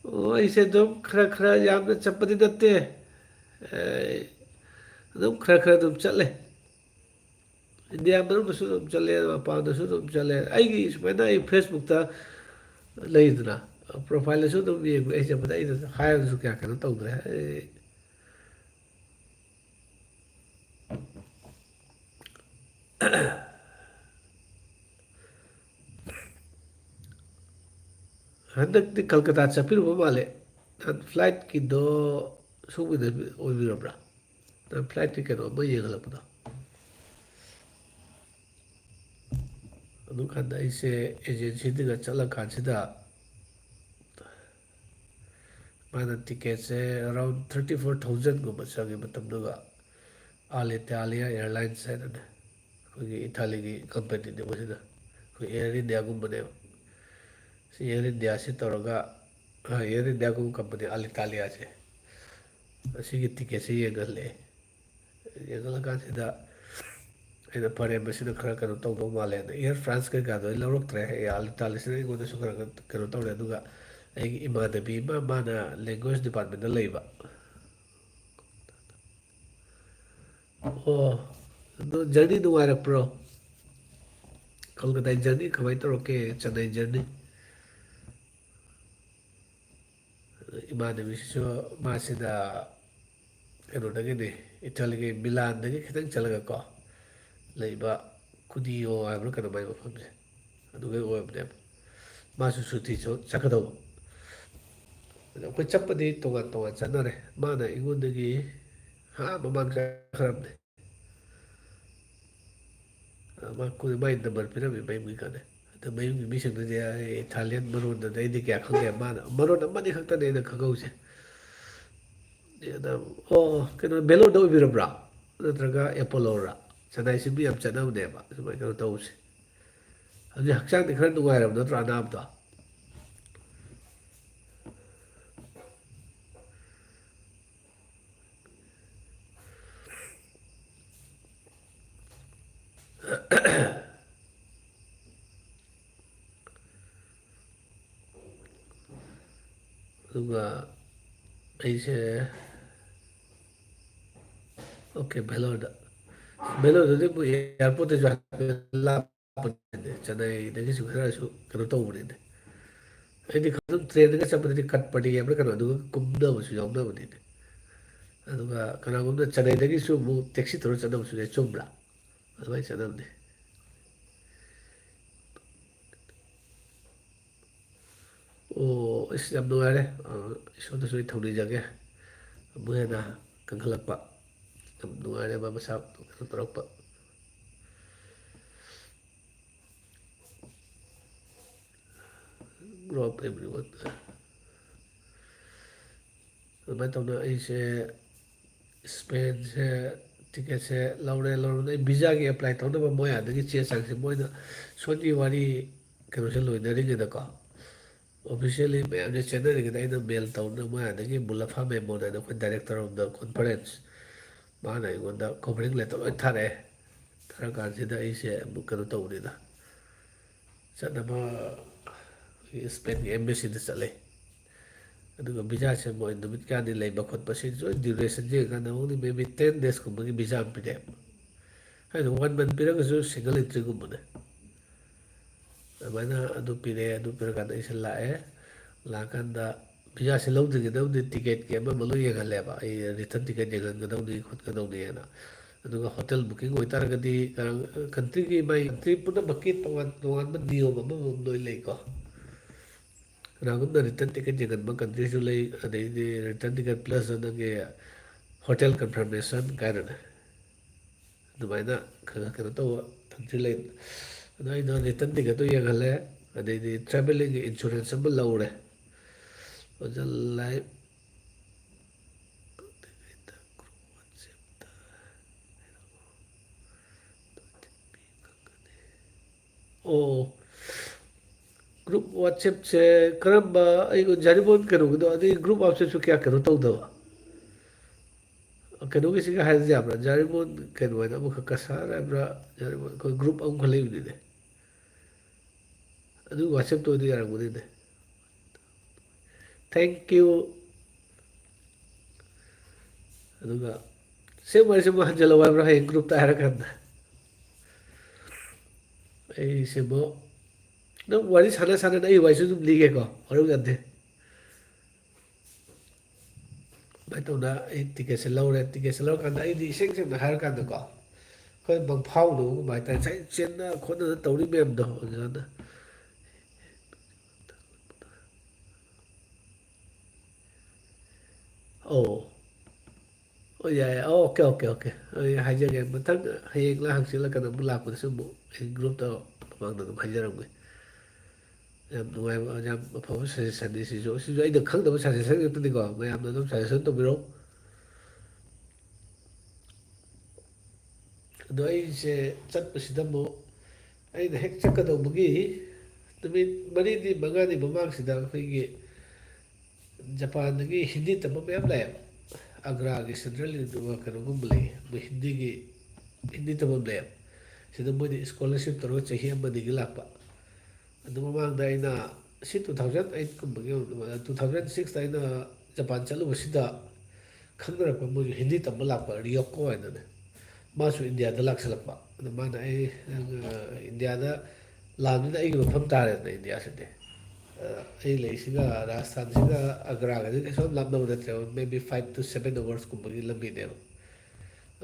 ꯑꯣ, ꯑꯩꯁꯦ ꯑꯗꯨꯝ ꯈꯔ ꯈꯔ, ꯌꯥꯝꯅ ꯆꯠꯄꯗꯤ ꯅꯠꯇꯦ꯫ ꯑꯦ, ꯑꯗꯨꯝ ꯈꯔ ꯈꯔ ꯑꯗꯨꯝ ꯆꯠꯂꯦ꯫ ꯏꯟꯗꯤꯌꯥ ꯃꯅꯨꯡꯗꯁꯨ ꯑꯗꯨꯝ ꯆꯠꯂꯦ, ꯃꯄꯥꯟꯗꯁꯨ ꯑꯗꯨꯝ ꯆꯠꯂꯦ꯫ ꯑꯩꯒꯤ ꯁꯨꯃꯥꯏꯅ ꯑꯩ Facebookꯇ ꯂꯩꯗꯅ, profileꯗꯁꯨ ꯑꯗꯨꯝ ꯌꯦꯡꯕ, ꯑꯩ ꯆꯠꯄꯗ ꯑꯩꯅ ꯍꯥꯏꯔꯁꯨ ꯀꯌꯥ ꯀꯩꯅꯣ ꯇꯧꯗ꯭ꯔꯦ꯫ ꯑꯩ ꯍꯟꯗꯛꯇꯤ ꯀꯜꯀꯇꯥ ꯆꯠꯄꯤꯔꯨꯕ ꯃꯥꯜꯂꯦ꯫ ꯅꯍꯥꯟ flightꯀꯤꯗꯣ ꯁꯣꯝꯒꯤꯗ ꯑꯣꯏꯕꯤꯔꯕ꯭ꯔꯥ? ꯅꯍꯥꯟ flightꯀꯤ ꯀꯩꯅꯣ ꯑꯃ ꯌꯦꯡꯍꯜꯂꯛꯄꯗꯣ꯫ ꯑꯗꯨꯀꯥꯟꯗ ꯑꯩꯁꯦ agencyꯗꯨꯒ ꯆꯠꯂꯀꯥꯟꯁꯤꯗ ꯃꯥꯅ ticketꯁꯦ around thirty four thousandꯒꯨꯝꯕ ꯆꯪꯉꯦ ꯃꯇꯝꯗꯨꯒ꯫ Alitalia Airlines ꯍꯥꯏꯅꯅꯦ, ꯑꯩꯈꯣꯏꯒꯤ ꯏꯇꯥꯂꯤꯒꯤ companyꯅꯦ ꯃꯁꯤꯅ, ꯑꯩꯈꯣꯏ Air Indiaꯒꯨꯝꯕꯅꯦꯕ꯫ ꯁꯤ Air Indiaꯁꯤ ꯇꯧꯔꯒ, ꯑ, Air Indiaꯒꯨꯝꯕ company, Alitaliaꯁꯦ, ꯑꯁꯤꯒꯤ ticketꯁꯦ ꯌꯦꯡꯍꯜꯂꯛꯑꯦ꯫ ꯌꯦꯡꯍꯜꯂꯀꯥꯟꯁꯤꯗ ꯑꯩꯅ, "ꯐꯔꯦ, ꯃꯁꯤꯅ ꯈꯔ ꯀꯩꯅꯣ ꯇꯧꯗꯧ ꯃꯥꯜꯂꯦꯅ" Air France ꯀꯩꯀꯥꯗꯣ ꯑꯩ ꯂꯧꯔꯛꯇ꯭ꯔꯦ꯫ ꯑꯩ Alitalia ꯁꯤꯅ ꯑꯩꯉꯣꯟꯗꯁꯨ ꯈꯔ ꯈꯔ ꯀꯩꯅꯣ ꯇꯧꯔꯦ꯫ ꯑꯗꯨꯒ ꯑꯩꯒꯤ ꯏꯃꯥꯟꯅꯕꯤ ꯑꯃ, ꯃꯥꯅ language departmentꯇ ꯂꯩꯕ꯫ ꯑꯣ, ꯑꯗꯣ journey ꯅꯨꯡꯉꯥꯏꯔꯛꯄ꯭ꯔꯣ? ꯀꯜꯀꯇꯥꯒꯤ journey ꯀꯃꯥꯏꯅ ꯇꯧꯔꯛꯀꯦ? ꯆꯦꯟꯅꯥꯏ journey? ꯏꯃꯥꯟꯅꯕꯤꯁꯤꯁꯨ, ꯃꯥꯁꯤꯅ ꯀꯩꯅꯣꯗꯒꯤꯅꯤ, ꯏꯇꯥꯂꯤꯒꯤ ꯃꯤꯂꯥꯟꯗꯒꯤ ꯈꯤꯇꯪ ꯆꯠꯂꯒꯀꯣ ꯂꯩꯕ ꯀꯨꯗꯤꯌꯣ ꯍꯥꯏꯕ꯭ꯔꯥ ꯀꯩꯅꯣ ꯃꯥꯏ ꯃꯐꯝꯁꯦ, ꯑꯗꯨꯒꯤ ꯑꯣꯏꯕꯅꯦꯕ꯫ ꯃꯥꯁꯨ ꯁꯨꯇꯤ ꯆꯠ-, ꯆꯠꯀꯗꯧꯕ꯫ ꯑꯗ ꯑꯩꯈꯣꯏ ꯆꯠꯄꯗꯤ ꯇꯣꯉꯥꯟ ꯇꯣꯉꯥꯟ ꯆꯠꯅꯔꯦ꯫ ꯃꯥꯅ ꯑꯩꯉꯣꯟꯗꯒꯤ ꯑꯥ ꯃꯃꯥꯡ ꯆꯠꯈ꯭ꯔꯕꯅꯦ꯫ ꯑ, ꯃꯥ ꯀꯨꯏ-, ꯃꯥꯏ ꯅꯝꯕꯔ ꯄꯤꯔꯝꯃꯤ ꯃꯌꯨꯝꯒꯤ ꯀꯥꯟꯗ꯫ ꯑꯗ ꯃꯌꯨꯝꯒꯤ ꯃꯤꯁꯤꯡꯗꯨꯗꯤ ꯑꯩ ꯏꯇꯥꯂꯤꯌꯥꯟ ꯃꯔꯣꯟꯗꯨꯗꯤ ꯑꯩꯗꯤ ꯀꯌꯥ ꯈꯪꯗꯦ꯫ ꯃꯥꯅ ꯃꯔꯣꯟ ꯑꯃꯅꯤ ꯈꯛꯇꯅꯦ ꯑꯩꯅ ꯈꯪꯍꯧꯁꯦ꯫ ꯑꯗ, ꯑꯣ, ꯀꯩꯅꯣ, ꯚꯦꯂꯣꯔꯗ ꯑꯣꯏꯕꯤꯔꯕ꯭ꯔꯥ? ꯅꯠꯇ꯭ꯔꯒ ꯑꯦꯄꯣꯂꯣꯔꯥ? ꯆꯦꯟꯅꯥꯏꯁꯤ ꯃꯤ ꯌꯥꯝ ꯆꯠꯅꯕꯅꯦꯕ, ꯁꯨꯃꯥꯏꯅ ꯀꯩꯅꯣ ꯇꯧꯕꯁꯦ꯫ ꯍꯧꯖꯤꯛ ꯍꯛꯆꯥꯡꯗꯤ ꯈꯔ ꯅꯨꯡꯉꯥꯏꯔꯕ ꯅꯠꯇ꯭ꯔꯣ, ꯑꯅꯥꯕꯗꯣ? ꯑꯗꯨꯒ ꯑꯩꯁꯦ, ꯑꯣꯀꯦ, ꯚꯦꯂꯣꯔꯗ, ꯚꯦꯂꯣꯔꯗꯗꯤ ꯑꯃꯨꯛ ꯑꯦꯌꯥꯔꯄꯣꯔꯠꯇꯁꯨ ꯍꯥꯏꯐꯦꯠ ꯂꯥꯞꯄꯅꯤꯅꯦ, ꯆꯦꯟꯅꯥꯏꯗꯒꯤꯁꯨ ꯈꯔꯁꯨ ꯀꯩꯅꯣ ꯇꯧꯕꯅꯤꯅꯦ꯫ ꯑꯩꯗꯤ ꯑꯗꯨꯝ ꯇ꯭ꯔꯦꯟꯗꯒ ꯆꯠꯄꯗꯗꯤ ꯀꯠꯄꯅꯤ ꯍꯥꯏꯕ꯭ꯔꯥ ꯀꯩꯅꯣ, ꯑꯗꯨꯒ ꯀꯨꯝꯅꯕꯁꯨ ꯌꯥꯎꯅꯕꯅꯤꯅꯦ꯫ ꯑꯗꯨꯒ ꯀꯅꯥꯒꯨꯝꯕꯅ ꯆꯦꯟꯅꯥꯏꯗꯒꯤꯁꯨ ꯑꯃꯨꯛ ꯇꯦꯛꯁꯤ ꯇꯧꯔ ꯆꯠꯅꯕꯁꯨ ꯂꯩ, ꯆꯨꯝꯕ꯭ꯔꯥ? ꯑꯗꯨꯃꯥꯏꯅ ꯆꯠꯅꯕꯅꯤ꯫ ꯑꯣ, ꯑꯁ, ꯌꯥꯝ ꯅꯨꯡꯉꯥꯏꯔꯦ꯫ ꯑ, ꯏꯁꯣꯔꯗꯁꯨ ꯑꯩ ꯊꯧꯅꯤꯖꯒꯦ꯫ ꯑꯃꯨꯛ ꯍꯦꯟꯅ ꯀꯟꯈꯠꯂꯛꯄ꯫ ꯌꯥꯝ ꯅꯨꯡꯉꯥꯏꯔꯦ ꯃꯥ ꯃꯁꯥ ꯀꯩꯅꯣ ꯇꯧꯔꯛꯄ꯫ Group everyone. ꯑꯗꯨꯃꯥꯏꯅ ꯇꯧꯗꯅ ꯑꯩꯁꯦ ꯁ꯭ꯄꯦꯟꯁꯦ ꯇꯤꯀꯦꯠꯁꯦ ꯂꯧꯔꯦ꯫ ꯂꯧꯔꯕꯅꯤꯅ ꯑꯩ ꯚꯤꯖꯥꯒꯤ ꯑꯦꯄ꯭ꯂꯥꯏ ꯇꯧꯅꯕ ꯃꯣꯏ ꯑꯥꯗꯒꯤ ꯆꯦ ꯆꯥꯡꯁꯦ ꯃꯣꯏꯅ ꯁꯣꯝꯒꯤ ꯋꯥꯔꯤ ꯀꯩꯅꯣꯁꯦ ꯂꯣꯏꯅꯔꯤꯉꯩꯗꯀꯣ, ꯑꯣꯐꯤꯁꯤꯌꯦꯜꯂꯤ ꯃꯌꯥꯝꯁꯦ ꯆꯦꯟꯅꯔꯤꯉꯩꯗ ꯑꯩꯅ ꯃꯦꯜ ꯇꯧꯗꯅ ꯃꯣꯏ ꯑꯗꯒꯤ ꯕꯨꯂꯐꯥ ꯃꯦꯃꯣꯟ ꯍꯥꯏꯅ ꯑꯩꯈꯣꯏ director of the conference, ꯃꯥꯅ ꯑꯩꯉꯣꯟꯗ covering letter ꯂꯣꯏ ꯊꯥꯔꯛꯑꯦ꯫ ꯊꯥꯔꯀꯥꯟꯁꯤꯗ ꯑꯩꯁꯦ ꯑꯃꯨꯛ ꯀꯩꯅꯣ ꯇꯧꯕꯅꯤꯗ, ꯆꯠꯅꯕ ꯑꯩꯈꯣꯏꯒꯤ ꯁ꯭ꯄꯦꯟꯒꯤ ꯑꯦꯝꯕꯦꯁꯤꯗ ꯆꯠꯂꯦ꯫ ꯑꯗꯨꯒ ꯚꯤꯖꯥꯁꯦ ꯃꯣꯏ ꯅꯨꯃꯤꯠ ꯀꯌꯥꯅꯤ ꯂꯩꯕ ꯈꯣꯠꯄ, ꯁꯤ ꯂꯣꯏ ꯗ꯭ꯌꯨꯔꯦꯁꯟ ꯌꯦꯡꯉꯀꯥꯟꯗ only maybe ten days ꯀꯨꯝꯕꯒꯤ ꯚꯤꯖꯥ ꯑꯃ ꯄꯤꯔꯛꯑꯦ꯫ ꯍꯥꯏꯗꯤ one month ꯄꯤꯔꯒꯁꯨ single entry ꯒꯨꯝꯕꯅꯦ꯫ ꯑꯗꯨꯃꯥꯏꯅ ꯑꯗꯨ ꯄꯤꯔꯛꯑꯦ꯫ ꯑꯗꯨ ꯄꯤꯔꯀꯥꯟꯗ ꯑꯩꯁꯦ ꯂꯥꯛꯑꯦ꯫ ꯂꯥꯛꯑꯀꯥꯟꯗ ꯚꯤꯖꯥꯁꯦ ꯂꯧꯗ꯭ꯔꯤꯉꯩꯗꯕꯨꯗꯤ ꯇꯤꯀꯦꯠꯀꯤ ꯑꯃ ꯑꯃ ꯂꯣꯏ ꯌꯦꯡꯍꯜꯂꯦꯕ, ꯑꯩ ꯔꯤꯇꯔꯟ ꯇꯤꯀꯦꯠ ꯌꯦꯡꯍꯟꯒꯗꯧꯅꯤ ꯈꯣꯠꯀꯗꯧꯅꯤꯅ꯫ ꯑꯗꯨꯒ ꯍꯣꯇꯦꯜ ꯕꯨꯀꯤꯡ ꯑꯣꯏꯇꯥꯔꯒꯗꯤ, ꯀꯟꯇ꯭ꯔꯤꯒꯤ ꯃꯥꯏ ꯀꯟꯇ꯭ꯔꯤ ꯄꯨꯝꯅꯃꯛꯀꯤ ꯇꯣꯉꯥꯟ ꯇꯣꯉꯥꯟꯕ ꯅꯤꯌꯣꯝ ꯑꯃꯃꯝ ꯂꯣꯏ ꯂꯩꯀꯣ꯫ ꯀꯅꯥꯒꯨꯝꯕꯅ ꯔꯤꯇꯔꯟ ꯇꯤꯀꯦꯠ ꯌꯦꯡꯍꯟꯕ ꯀꯟꯇ꯭ꯔꯤꯁꯨ ꯂꯩ, ꯑꯗꯩꯗꯤ ꯔꯤꯇꯔꯟ ꯇꯤꯀꯦꯠ ꯄ꯭ꯂꯁ ꯅꯪꯒꯤ ꯍꯣꯇꯦꯜ ꯀꯟꯐꯔꯃꯦꯁꯟ ꯀꯥꯏꯅꯅꯦ꯫ ꯑꯗꯨꯃꯥꯏꯅ ꯈꯔ ꯀꯩꯅꯣ ꯇꯧꯕ ꯀꯟꯇ꯭ꯔꯤ ꯂꯩ꯫ ꯑꯗꯣ ꯑꯩꯅ ꯔꯤꯇꯔꯟ ꯇꯤꯀꯦꯠꯇꯣ ꯌꯦꯡꯍꯜꯂꯦ, ꯑꯗꯩꯗꯤ ꯇ꯭ꯔꯥꯚꯦꯂꯤꯡꯒꯤ ꯏꯟꯁꯨꯔꯦꯟꯁ ꯑꯃ ꯂꯧꯔꯦ꯫ ꯑꯣꯖꯥ ꯂꯥꯏꯐ ꯑꯣ, ꯒ꯭ꯔꯨꯞ ꯋꯥꯆꯦꯞꯁꯦ ꯀꯔꯝꯕ? ꯑꯩ ꯖꯥꯔꯤꯃꯣꯟ ꯀꯩꯅꯣꯒꯤꯗꯣ, ꯑꯗꯨꯒꯤ ꯒ꯭ꯔꯨꯞ ꯋꯥꯆꯦꯞꯁꯨ ꯀꯌꯥ ꯀꯩꯅꯣ ꯇꯧꯗꯕ꯫ ꯀꯩꯅꯣꯒꯤꯁꯤꯒ ꯍꯥꯏꯔꯗꯤ ꯌꯥꯕ꯭ꯔꯥ? ꯖꯥꯔꯤꯃꯣꯟ ꯀꯩꯅꯣ ꯍꯥꯏꯅ ꯑꯃꯈꯛ, ꯀꯁꯥꯔ ꯍꯥꯏꯕ꯭ꯔꯥ? ꯖꯥꯔꯤꯃꯣꯟ ꯑꯩꯈꯣꯏ ꯒ꯭ꯔꯨꯞ ꯑꯃꯈꯛ ꯂꯩꯕꯅꯤꯅꯦ꯫ ꯑꯗꯨ ꯋꯥꯆꯦꯞꯇ ꯑꯣꯏꯗꯤ ꯌꯥꯔꯝꯒꯅꯤꯅꯦ꯫ Thank you꯫ ꯑꯗꯨꯒ ꯁꯦꯝ ꯋꯥꯔꯤꯁꯦ ꯑꯃꯨꯛ ꯍꯟꯖꯤꯜꯂꯛꯑꯣ ꯍꯥꯏꯕ꯭ꯔꯥ ꯍꯌꯦꯡ ꯒ꯭ꯔꯨꯞꯇ ꯍꯥꯏꯔꯀꯥꯟꯗ? ꯑꯩꯁꯦ ꯑꯃꯨꯛ, ꯅꯪ ꯋꯥꯔꯤ ꯁꯥꯟꯅ ꯁꯥꯟꯅꯅ ꯑꯩ ꯋꯥꯔꯤꯁꯨ ꯑꯗꯨꯝ ꯂꯤꯒꯦꯀꯣ, ꯋꯥꯔꯧ ꯌꯥꯗꯦ꯫ ꯑꯗꯨꯃꯥꯏꯅ ꯇꯧꯅ ꯑꯩ ꯇꯤꯀꯦꯠꯁꯦ ꯂꯧꯔꯦ꯫ ꯇꯤꯀꯦꯠꯁꯦ ꯂꯧꯔꯀꯥꯟꯗ ꯑꯩꯗꯤ ꯏꯁꯦꯡ ꯁꯦꯡꯅ ꯍꯥꯏꯔꯀꯥꯟꯗꯀꯣ, ꯑꯩꯈꯣꯏ ꯃꯪꯐꯥꯎꯅꯕꯒꯨꯝꯕ ꯍꯥꯏꯇꯥꯔꯦ, ꯉꯁꯥꯏ ꯆꯦꯟꯅ ꯈꯣꯠꯅꯗꯅ ꯇꯧꯔꯤ ꯃꯌꯥꯝꯗꯣ ꯑꯗꯨꯅ꯫ ꯑꯧ꯫ ꯑꯣ, ꯌꯥꯏ, ꯌꯥꯏ꯫ ꯑꯣ, ꯑꯣꯀꯦ, ꯑꯣꯀꯦ, ꯑꯣꯀꯦ꯫ ꯑꯩ ꯍꯥꯏꯖꯒꯦ, ꯃꯊꯪ ꯍꯌꯦꯡꯂ ꯍꯪꯆꯤꯠꯂ ꯀꯩꯅꯣꯝ ꯂꯥꯛꯄꯗꯁꯨ ꯑꯃꯨꯛ ꯑꯩ ꯒ꯭ꯔꯨꯞꯇ ꯃꯃꯥꯡꯗ ꯑꯗꯨꯝ ꯍꯥꯏꯖꯔꯝꯒꯦ꯫ ꯌꯥꯝ ꯅꯨꯡꯉꯥꯏꯕ, ꯌꯥꯝ ꯑꯐꯕ ꯁꯖꯦꯁꯟꯅꯤ ꯁꯤꯁꯨ꯫ ꯁꯤꯁꯨ ꯑꯩꯅ ꯈꯪꯗꯕ ꯁꯖꯦꯁꯟ ꯉꯥꯛꯇꯅꯤꯀꯣ꯫ ꯃꯌꯥꯝꯅ ꯑꯗꯨꯝ ꯁꯖꯦꯁꯟ ꯇꯧꯕꯤꯔꯛꯎ꯫ ꯑꯗꯣ ꯑꯩꯁꯦ ꯆꯠꯄꯁꯤꯗ ꯑꯃꯨꯛ, ꯑꯩꯅ ꯍꯦꯛ ꯆꯠꯀꯗꯧꯕꯒꯤ ꯅꯨꯃꯤꯠ ꯃꯔꯤꯅꯤ ꯃꯉꯥꯅꯤ ꯃꯃꯥꯡꯁꯤꯗ ꯑꯩꯈꯣꯏꯒꯤ ꯖꯄꯥꯟꯗꯒꯤ ꯍꯤꯟꯗꯤ ꯇꯝꯕ ꯃꯌꯥꯝ ꯂꯥꯛꯑꯦꯕ꯫ ꯑꯒ꯭ꯔꯥꯒꯤ ꯁꯦꯟꯇ꯭ꯔꯦꯜ ꯀꯩꯅꯣꯒꯨꯝꯕ ꯂꯩꯌꯦ, ꯃꯣꯏ ꯍꯤꯟꯗꯤꯒꯤ, ꯍꯤꯟꯗꯤ ꯇꯝꯐꯝ ꯂꯩꯌꯦꯕ꯫ ꯁꯤꯗ ꯃꯣꯏꯗꯤ ꯁ꯭ꯀꯣꯂꯔꯁꯤꯞ ꯇꯧꯔꯒ ꯆꯍꯤ ꯑꯃ ꯑꯅꯤꯒꯤ ꯂꯥꯛꯄ꯫ ꯑꯗꯨ ꯃꯃꯥꯡꯗ ꯑꯩꯅ, ꯁꯤ two thousand eight ꯀꯨꯝꯕꯒꯤ ꯑꯣꯏꯔꯝꯒꯗꯕ, two thousand sixꯇ ꯑꯩꯅ ꯖꯄꯥꯟ ꯆꯠꯂꯨꯕꯁꯤꯗ ꯈꯪꯅꯔꯛꯄ, ꯃꯣꯏꯒꯤ ꯍꯤꯟꯗꯤ ꯇꯝꯕ ꯂꯥꯛꯄ ꯔꯤꯌꯣꯀꯣ ꯍꯥꯏꯅꯅꯦ꯫ ꯃꯥꯁꯨ ꯏꯟꯗꯤꯌꯥꯗ ꯂꯥꯛꯁꯜꯂꯛꯄ꯫ ꯑꯗ ꯃꯥꯅ, "ꯑꯩ, ꯅꯪ, ꯑ, ꯏꯟꯗꯤꯌꯥꯗ ꯂꯥꯛꯑꯕꯅꯤꯅ ꯑꯩꯒꯤ ꯃꯐꯝ ꯇꯥꯔꯦꯗꯅ ꯏꯟꯗꯤꯌꯥꯁꯤꯗꯤ꯫ ꯑꯩ ꯂꯩꯁꯤꯒ ꯔꯥꯖꯁꯊꯥꯟꯁꯤꯒ ꯑꯒ꯭ꯔꯥꯒꯗꯤ ꯀꯩꯁꯨ ꯌꯥꯝ ꯂꯥꯞꯅꯕ ꯅꯠꯇ꯭ꯔꯦꯕ, maybe five to seven hours ꯀꯨꯝꯕꯒꯤ ꯂꯝꯕꯤꯅꯦꯕ꯫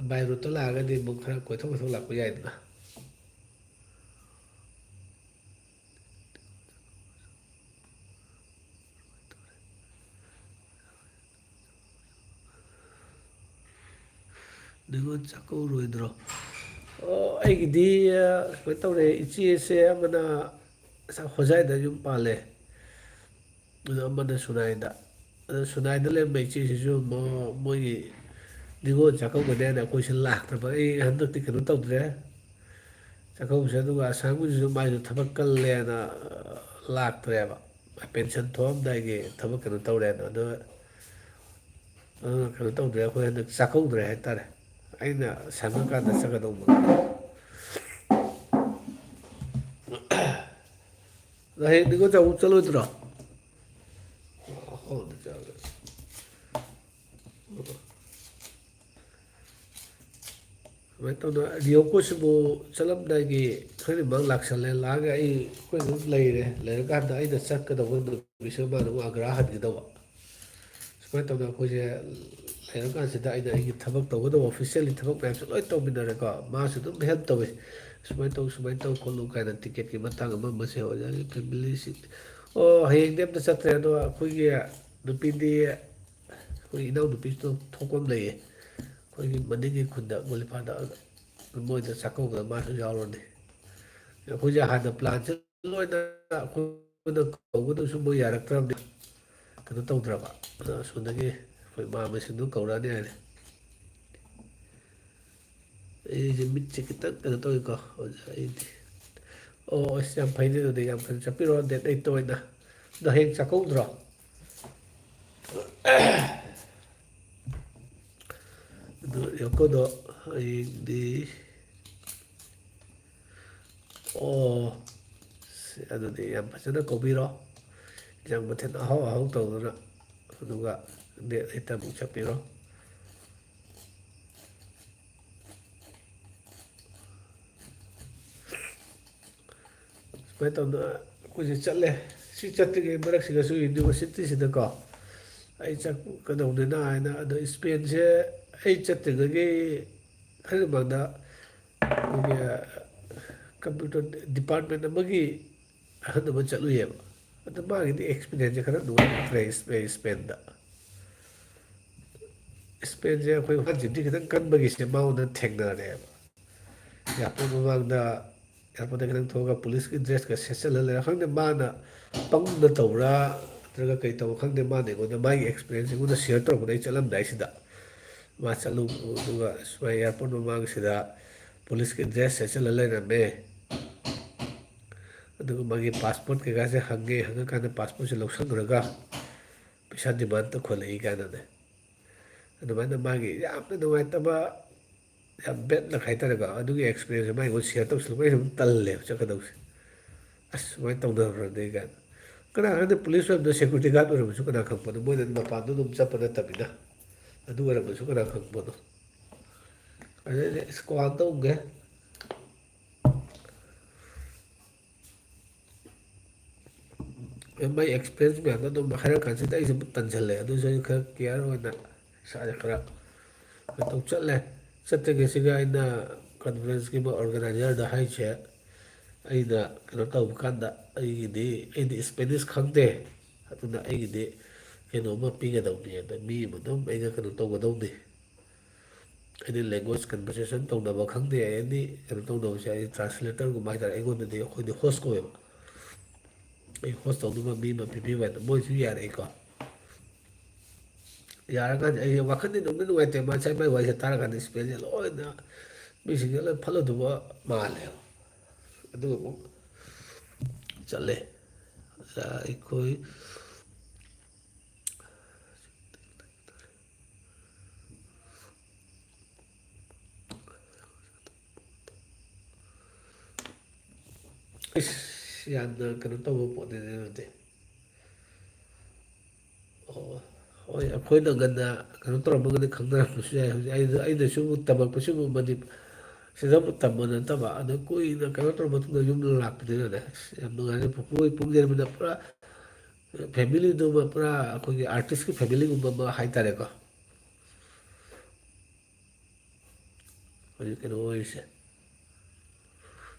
By roadꯇ ꯂꯥꯛꯑꯒꯗꯤ ꯑꯃꯨꯛ ꯈꯔ ꯀꯣꯏꯊꯣꯛ ꯀꯣꯏꯊꯣꯛ ꯂꯥꯛꯄ ꯌꯥꯏꯗꯅ꯫ ꯅꯤꯉꯣꯜ ꯆꯥꯛꯀꯧꯔꯣꯏꯗ꯭ꯔꯣ? ꯑꯣ, ꯑꯩꯒꯤꯗꯤ, ꯑ, ꯀꯩꯅꯣ ꯇꯧꯔꯦ, ꯏꯆꯦꯁꯦ ꯑꯃꯅ ꯍꯣꯖꯥꯏꯗ ꯌꯨꯝ ꯄꯥꯜꯂꯦ, ꯑꯗꯣ ꯑꯃꯅ ꯁꯨꯅꯥꯏꯗ꯫ ꯑꯗꯣ ꯁꯨꯅꯥꯏꯗ ꯂꯩꯔꯝꯕ ꯏꯆꯦꯁꯤꯁꯨ ꯃꯣ-, ꯃꯣꯏꯒꯤ ꯅꯤꯉꯣꯜ ꯆꯥꯛꯀꯧꯒꯅꯤ ꯍꯥꯏꯅ ꯑꯩꯈꯣꯏꯁꯤ ꯂꯥꯛꯇꯕ꯫ ꯑꯩ ꯍꯟꯗꯛꯇꯤ ꯀꯩꯅꯣ ꯇꯧꯗ꯭ꯔꯦ, ꯆꯥꯛꯀꯧꯕꯁꯦ꯫ ꯑꯗꯨꯒ ꯑꯁꯥꯝꯒꯤꯗꯨꯁꯨ ꯃꯥꯏꯁꯨ ꯊꯕꯛ ꯀꯜꯂꯦꯅ, ꯑ, ꯂꯥꯛꯇ꯭ꯔꯦꯕ꯫ ꯄꯦꯟꯁꯟ ꯊꯣꯛꯑꯝꯗꯥꯏꯒꯤ ꯊꯕꯛ ꯀꯩꯅꯣ ꯇꯧꯔꯦꯅ꯫ ꯑꯗꯨ, ꯑꯗꯨꯅ ꯀꯩꯅꯣ ꯇꯧꯗ꯭ꯔꯦ, ꯑꯩꯈꯣꯏ ꯍꯟꯗꯛ ꯆꯥꯛꯀꯧꯗ꯭ꯔꯦ ꯍꯥꯏꯇꯥꯔꯦ꯫ ꯑꯩꯅ ꯁꯪꯉꯀꯥꯟꯗ ꯆꯠꯀꯗꯧꯕ꯫ ꯑꯗꯣ ꯍꯌꯦꯡ ꯅꯤꯉꯣꯜ ꯆꯥꯛꯀꯧꯕ ꯆꯠꯂꯣꯏꯗ꯭ꯔꯣ? ꯁꯨꯃꯥꯏꯅ ꯇꯧꯗꯅ ꯔꯤꯌꯣꯀꯣ ꯁꯤꯕꯨ ꯆꯠꯂꯝꯗꯥꯏꯒꯤ ꯈꯔꯅꯤ ꯃꯥꯡ ꯂꯥꯛꯁꯜꯂꯦ꯫ ꯂꯥꯛꯑꯒ ꯑꯩ, ꯑꯩꯈꯣꯏ ꯑꯗꯨꯝ ꯂꯩꯔꯦ꯫ ꯂꯩꯔꯀꯥꯟꯗ ꯑꯩꯅ ꯆꯠꯀꯗꯧꯕ ꯅꯨꯃꯤꯠꯁꯤꯗ ꯃꯥꯅ ꯑꯃꯨꯛ ꯑꯒ꯭ꯔꯥ ꯍꯟꯒꯗꯧꯕ꯫ ꯁꯨꯃꯥꯏꯅ ꯇꯧꯗꯅ ꯑꯩꯈꯣꯏꯁꯦ ꯂꯩꯔꯀꯥꯟꯁꯤꯗ ꯑꯩꯅ ꯑꯩꯒꯤ ꯊꯕꯛ ꯇꯧꯒꯗꯧꯕ officially ꯊꯕꯛ ꯃꯌꯥꯝꯁꯦ ꯂꯣꯏ ꯇꯧꯃꯤꯟꯅꯔꯦꯀꯣ꯫ ꯃꯥꯁꯨ ꯑꯗꯨꯝ help ꯇꯧꯋꯤ, "ꯁꯨꯃꯥꯏꯅ ꯇꯧ, ꯁꯨꯃꯥꯏꯅ ꯇꯧ ꯈꯣꯠꯂꯨ" ꯀꯥꯏꯅ꯫ Ticketꯀꯤ ꯃꯇꯥꯡ ꯑꯃ ꯑꯃꯁꯦ ꯑꯣꯖꯥꯒꯤ familyꯁꯤ꯫ ꯑꯣ, ꯍꯌꯦꯡꯗꯤ ꯑꯝꯇ ꯆꯠꯇ꯭ꯔꯦ꯫ ꯑꯗꯣ ꯑꯩꯈꯣꯏꯒꯤ ꯅꯨꯄꯤꯗꯤ, ꯑꯩꯈꯣꯏ ꯏꯅꯥꯎꯅꯨꯄꯤꯁꯨ ꯊꯣꯛꯄ ꯑꯃ ꯂꯩꯌꯦ, ꯑꯩꯈꯣꯏꯒꯤ ꯃꯅꯤꯡꯒꯤ ꯈꯨꯟꯗ ꯒꯣꯂꯤꯐꯥꯗ꯫ ꯃꯣꯏꯗ ꯆꯥꯛꯀꯧꯕꯗ ꯃꯥꯁꯨ ꯌꯥꯎꯔꯅꯤ꯫ ꯑꯩꯈꯣꯏꯁꯦ ꯍꯥꯟꯅ planꯁꯦ ꯂꯣꯏꯅ ꯑꯩꯈꯣꯏꯅ ꯀꯧꯒꯗꯕꯁꯨ ꯃꯣꯏ ꯌꯥꯔꯛꯇ꯭ꯔꯕꯅꯤ, ꯀꯩꯅꯣ ꯇꯧꯗ꯭ꯔꯕ꯫ ꯑꯗꯣ ꯑꯁꯣꯝꯗꯒꯤ ꯑꯩꯈꯣꯏ ꯃꯥꯝꯃꯁꯤꯡꯗꯨ ꯀꯧꯔꯛꯑꯅꯤ ꯍꯥꯏꯔꯦ꯫ ꯑꯩꯁꯦ ꯃꯤꯠꯁꯦ ꯈꯤꯇꯪ ꯀꯩꯅꯣ ꯇꯧꯋꯤꯀꯣ, ꯑꯣꯖꯥ, ꯑꯩꯗꯤ꯫ ꯑꯣ, ꯑꯁ, ꯌꯥꯝ ꯐꯩꯅꯦ꯫ ꯑꯗꯨꯗꯤ ꯌꯥꯝ ꯐꯖꯅ ꯆꯠꯄꯤꯔꯣ, date eightꯇ ꯑꯣꯏꯅ꯫ ꯑꯗꯣ ꯍꯌꯦꯡ ꯆꯥꯛꯀꯧꯗ꯭ꯔꯣ? ꯑꯗꯨ ꯌꯣꯀꯣꯗꯣ ꯍꯌꯦꯡꯗꯤ, ꯑꯣ, ꯁꯤ, ꯑꯗꯨꯗꯤ ꯌꯥꯝ ꯐꯖꯅ ꯀꯧꯕꯤꯔꯣ꯫ ꯏꯟꯖꯥꯡ ꯃꯊꯦꯜ ꯑꯍꯥꯎ ꯑꯍꯥꯎ ꯇꯧꯗꯅ, ꯑꯗꯨꯒ date eightꯇ ꯑꯃꯨꯛ ꯆꯠꯄꯤꯔꯣ꯫ ꯁꯨꯃꯥꯏꯅ ꯇꯧꯗꯅ ꯑꯩꯈꯣꯏꯁꯦ ꯆꯠꯂꯦ꯫ ꯁꯤ ꯆꯠꯇ꯭ꯔꯤꯉꯩ ꯃꯔꯛꯁꯤꯗꯁꯨ ꯌꯨꯅꯤꯚꯔꯁꯤꯇꯤꯁꯤꯗꯀꯣ ꯑꯩ ꯆꯠꯀꯗꯧꯅꯤꯅ ꯍꯥꯏꯅ, ꯑꯗꯣ ꯏꯁꯄꯦꯟꯁꯦ ꯑꯩ ꯆꯠꯇ꯭ꯔꯤꯉꯩꯒꯤ ꯈꯔ ꯃꯃꯥꯡꯗ ꯑꯩꯈꯣꯏꯒꯤ ꯀꯝꯄ꯭ꯌꯨꯇꯔ ꯗꯤꯄꯥꯔꯠꯃꯦꯟ ꯑꯃꯒꯤ ꯑꯍꯟ ꯑꯃ ꯆꯠꯂꯨꯏꯌꯦꯕ꯫ ꯑꯗꯣ ꯃꯥꯒꯤꯗꯤ ꯑꯦꯛꯁꯄꯤꯔꯤꯌꯦꯟꯁꯁꯦ ꯈꯔ ꯅꯨꯡꯉꯥꯏꯈ꯭ꯔꯦ ꯏꯁꯄꯦ-, ꯏꯁꯄꯦꯟꯗ꯫ ꯏꯁꯄꯦꯟꯁꯦ ꯑꯩꯈꯣꯏ ꯍ꯭ꯌꯨꯃꯦꯅꯤꯇꯤ ꯈꯤꯇꯪ ꯀꯟꯕꯒꯤꯁꯦ ꯃꯉꯣꯟꯗ ꯊꯦꯡꯅꯔꯦꯕ꯫ ꯑꯦꯌꯥꯔꯄꯣꯔꯠ ꯃꯃꯥꯡꯗ, ꯑꯦꯌꯥꯔꯄꯣꯔꯠꯇ ꯈꯤꯇꯪ ꯊꯣꯛꯑꯒ ꯄꯨꯂꯤꯁꯀꯤ ꯗ꯭ꯔꯦꯁꯀ ꯁꯦꯠꯆꯜꯂ ꯂꯩꯔꯦ꯫ ꯈꯪꯗꯦ, ꯃꯥꯅ ꯄꯪꯅ ꯇꯧꯕ꯭ꯔꯥ ꯅꯠꯇ꯭ꯔꯒ ꯀꯩ ꯇꯧꯕ ꯈꯪꯗꯦ, ꯃꯥꯅ ꯑꯩꯉꯣꯟꯗ ꯃꯥꯒꯤ ꯑꯦꯛꯁꯄꯤꯔꯤꯌꯦꯟꯁ ꯑꯩꯉꯣꯟꯗ ꯁꯤꯌꯔ ꯇꯧꯔꯛꯄꯗ ꯑꯩ ꯆꯠꯂꯝꯗꯥꯏꯁꯤꯗ ꯃꯥ ꯆꯠꯂꯨ, ꯑꯗꯨꯒ ꯁꯨꯃꯥꯏꯅ ꯑꯦꯌꯥꯔꯄꯣꯔꯠ ꯃꯃꯥꯡꯁꯤꯗ ꯄꯨꯂꯤꯁꯀꯤ ꯗ꯭ꯔꯦꯁ ꯁꯦꯠꯆꯜꯂ ꯂꯩꯔꯝꯃꯦ꯫ ꯑꯗꯨꯒ ꯃꯥꯒꯤ ꯄꯥꯁꯄꯣꯔꯠ ꯀꯩꯀꯥꯁꯦ ꯍꯪꯉꯦ, ꯍꯪꯉꯀꯥꯟꯗ ꯄꯥꯁꯄꯣꯔꯠꯁꯦ ꯂꯧꯁꯟꯈ꯭ꯔꯒ ꯄꯩꯁꯥ ꯗꯤꯃꯥꯟ ꯇꯧꯈꯠꯂꯛꯏ ꯀꯥꯏꯅꯅꯦ꯫ ꯑꯗꯨꯃꯥꯏꯅ ꯃꯥꯒꯤ ꯌꯥꯝꯅ ꯅꯨꯡꯉꯥꯏꯇꯕ, ꯌꯥꯝ ꯕꯦꯗ ꯂꯛ ꯍꯥꯏꯇꯥꯔꯦꯀꯣ, ꯑꯗꯨꯒꯤ ꯑꯦꯛꯁꯄꯤꯔꯤꯌꯦꯟꯁ ꯃꯥ ꯑꯩꯉꯣꯟꯗ ꯁꯤꯌꯔ ꯇꯧꯁꯤꯜꯂꯛꯄ ꯑꯩ ꯁꯨꯝ ꯇꯜꯂꯦꯕ ꯆꯠꯀꯗꯧꯁꯦ꯫ ꯑꯁ, ꯁꯨꯃꯥꯏꯅ ꯇꯧꯅꯕ꯭ꯔꯅꯦ ꯀꯥꯏꯅ꯫ ꯀꯅꯥ ꯈꯪꯗꯦ, ꯄꯨꯂꯤꯁ ꯑꯣꯏꯔꯝꯗꯅ ꯁꯦꯀ꯭ꯌꯨꯔꯤꯇꯤ ꯒꯥꯔꯗ ꯑꯣꯏꯔꯝꯕꯁꯨ ꯀꯅꯥ ꯈꯪꯕꯅꯣ, ꯃꯣꯏꯅ ꯃꯄꯥꯟꯗ ꯑꯗꯨꯝ ꯆꯠꯄ ꯅꯠꯇꯕꯅꯤꯅ꯫ ꯑꯗꯨ ꯑꯣꯏꯔꯝꯕꯁꯨ ꯀꯅꯥ ꯈꯪꯕꯅꯣ꯫ ꯑꯗꯩꯗꯤ ꯑꯁ, ꯀꯣꯜ ꯇꯧꯒꯦ꯫ ꯃꯥꯏ ꯑꯦꯛꯁꯄꯤꯔꯤꯌꯦꯟꯁ ꯃꯌꯥꯝꯗꯣ ꯑꯗꯨꯝ ꯍꯥꯏꯔꯛ ꯀꯥꯟꯁꯤꯗ ꯑꯩꯁꯨ ꯑꯃꯨꯛ ꯇꯟꯁꯤꯜꯂꯦ꯫ ꯑꯗꯨꯁꯨ ꯑꯩ ꯈꯔ ꯀꯤꯌꯔ ꯑꯣꯏꯅ ꯏꯁꯥꯁꯦ ꯈꯔ ꯀꯩꯅꯣ ꯇꯧ ꯆꯠꯂꯦ꯫ ꯆꯠꯇ꯭ꯔꯤꯉꯩꯁꯤꯒ ꯑꯩꯅ ꯀꯟꯐ꯭ꯔꯦꯟꯁꯀꯤ ꯑꯣꯔꯒꯅꯥꯏꯖꯔꯗ ꯍꯥꯏꯁꯦ, ꯑꯩꯅ ꯀꯩꯅꯣ ꯇꯧꯕ ꯀꯥꯟꯗ ꯑꯩꯒꯤꯗꯤ, ꯑꯩꯗꯤ ꯏꯁꯄꯦꯅꯤꯁ ꯈꯪꯗꯦ, ꯑꯗꯨꯅ ꯑꯩꯒꯤꯗꯤ ꯀꯩꯅꯣꯝꯃ ꯄꯤꯒꯗꯧꯅꯤ, ꯑꯗ ꯃꯤ ꯑꯃ ꯑꯗꯨꯝ ꯑꯩꯒ ꯀꯩꯅꯣ ꯇꯧꯒꯗꯧꯅꯤ꯫ ꯑꯩꯗꯤ ꯂꯦꯡꯒ꯭ꯋꯦꯖ ꯀꯟꯚꯔꯁꯦꯁꯟ ꯇꯧꯅꯕ ꯈꯪꯗꯦ, ꯑꯦꯅꯤ ꯀꯩꯅꯣ ꯇꯧꯅꯕꯁꯦ ꯑꯩ ꯇ꯭ꯔꯥꯟꯁꯂꯦꯇꯔꯒꯨꯝꯕ ꯍꯥꯏꯇꯥꯔꯦ, ꯑꯩꯉꯣꯟꯗꯗꯤ ꯑꯩꯈꯣꯏꯗꯤ ꯍꯣꯁ ꯀꯧꯋꯦꯕ꯫ ꯑꯩ ꯍꯣꯁ ꯇꯧꯅꯕ ꯃꯤ ꯑꯃ ꯄꯤꯕꯤꯕ ꯍꯥꯏꯗ ꯃꯣꯏꯁꯨ ꯌꯥꯔꯛꯏꯀꯣ꯫ ꯌꯥꯔꯀꯥꯟꯗ ꯑꯩꯁꯦ ꯋꯥꯈꯜꯗꯤ ꯅꯨꯡꯗꯤ ꯅꯨꯡꯉꯥꯏꯇꯦ, ꯃꯥ ꯉꯁꯥꯏ ꯃꯥꯏ ꯋꯥꯔꯤꯁꯦ ꯇꯥꯔꯀꯥꯟꯗ ꯏꯁꯄꯦꯟꯁꯦ ꯂꯣꯏꯅ ꯃꯤꯁꯤꯡꯁꯦ ꯂꯣꯏ ꯐꯠꯂꯨꯗꯕ ꯃꯥꯜꯂꯦꯕ꯫ ꯑꯗꯨꯒ ꯑꯃꯨꯛ ꯆꯠꯂꯦ꯫ ꯑꯩꯈꯣꯏ ꯏꯁ, ꯌꯥꯝꯅ ꯀꯩꯅꯣ ꯇꯧꯕ ꯄꯣꯠꯅꯤꯅꯦ ꯑꯗꯨꯗꯤ꯫ ꯑꯣ, ꯍꯣꯏ, ꯑꯩꯈꯣꯏꯅ ꯉꯟꯅ ꯀꯩꯅꯣ ꯇꯧꯔꯝꯃꯒꯗꯤ ꯈꯪꯅꯔꯝꯕꯁꯨ ꯌꯥꯏ꯫ ꯍꯧꯖꯤꯛ ꯑꯩꯅ, ꯑꯩꯅꯁꯨ ꯇꯝꯃꯛꯄꯁꯤꯕꯨ ꯃꯅꯤ-, ꯁꯤꯗ ꯇꯝꯕ ꯅꯠꯇꯕ, ꯑꯗꯨ ꯀꯨꯏꯅ ꯀꯩꯅꯣ ꯇꯧꯔ ꯃꯇꯨꯡꯗ ꯌꯨꯝꯗ ꯂꯥꯛꯄꯅꯤꯅꯅꯦ, ꯑꯁ, ꯌꯥꯝ ꯅꯨꯡꯉꯥꯏꯖꯩ꯫ ꯄꯨꯄꯨ ꯍꯣꯏ ꯄꯨꯟꯖꯔꯃꯤꯅ ꯄꯨꯔꯥ ꯐꯦꯃꯤꯂꯤꯗꯨꯃ ꯄꯨꯔꯥ ꯑꯩꯈꯣꯏꯒꯤ ꯑꯥꯔꯇꯤꯁꯀꯤ ꯐꯦꯃꯤꯂꯤꯒꯨꯝꯕ ꯑꯃ ꯍꯥꯏꯇꯥꯔꯦꯀꯣ꯫ ꯍꯧꯖꯤꯛ ꯀꯩꯅꯣ ꯑꯣꯏꯔꯤꯁꯦ꯫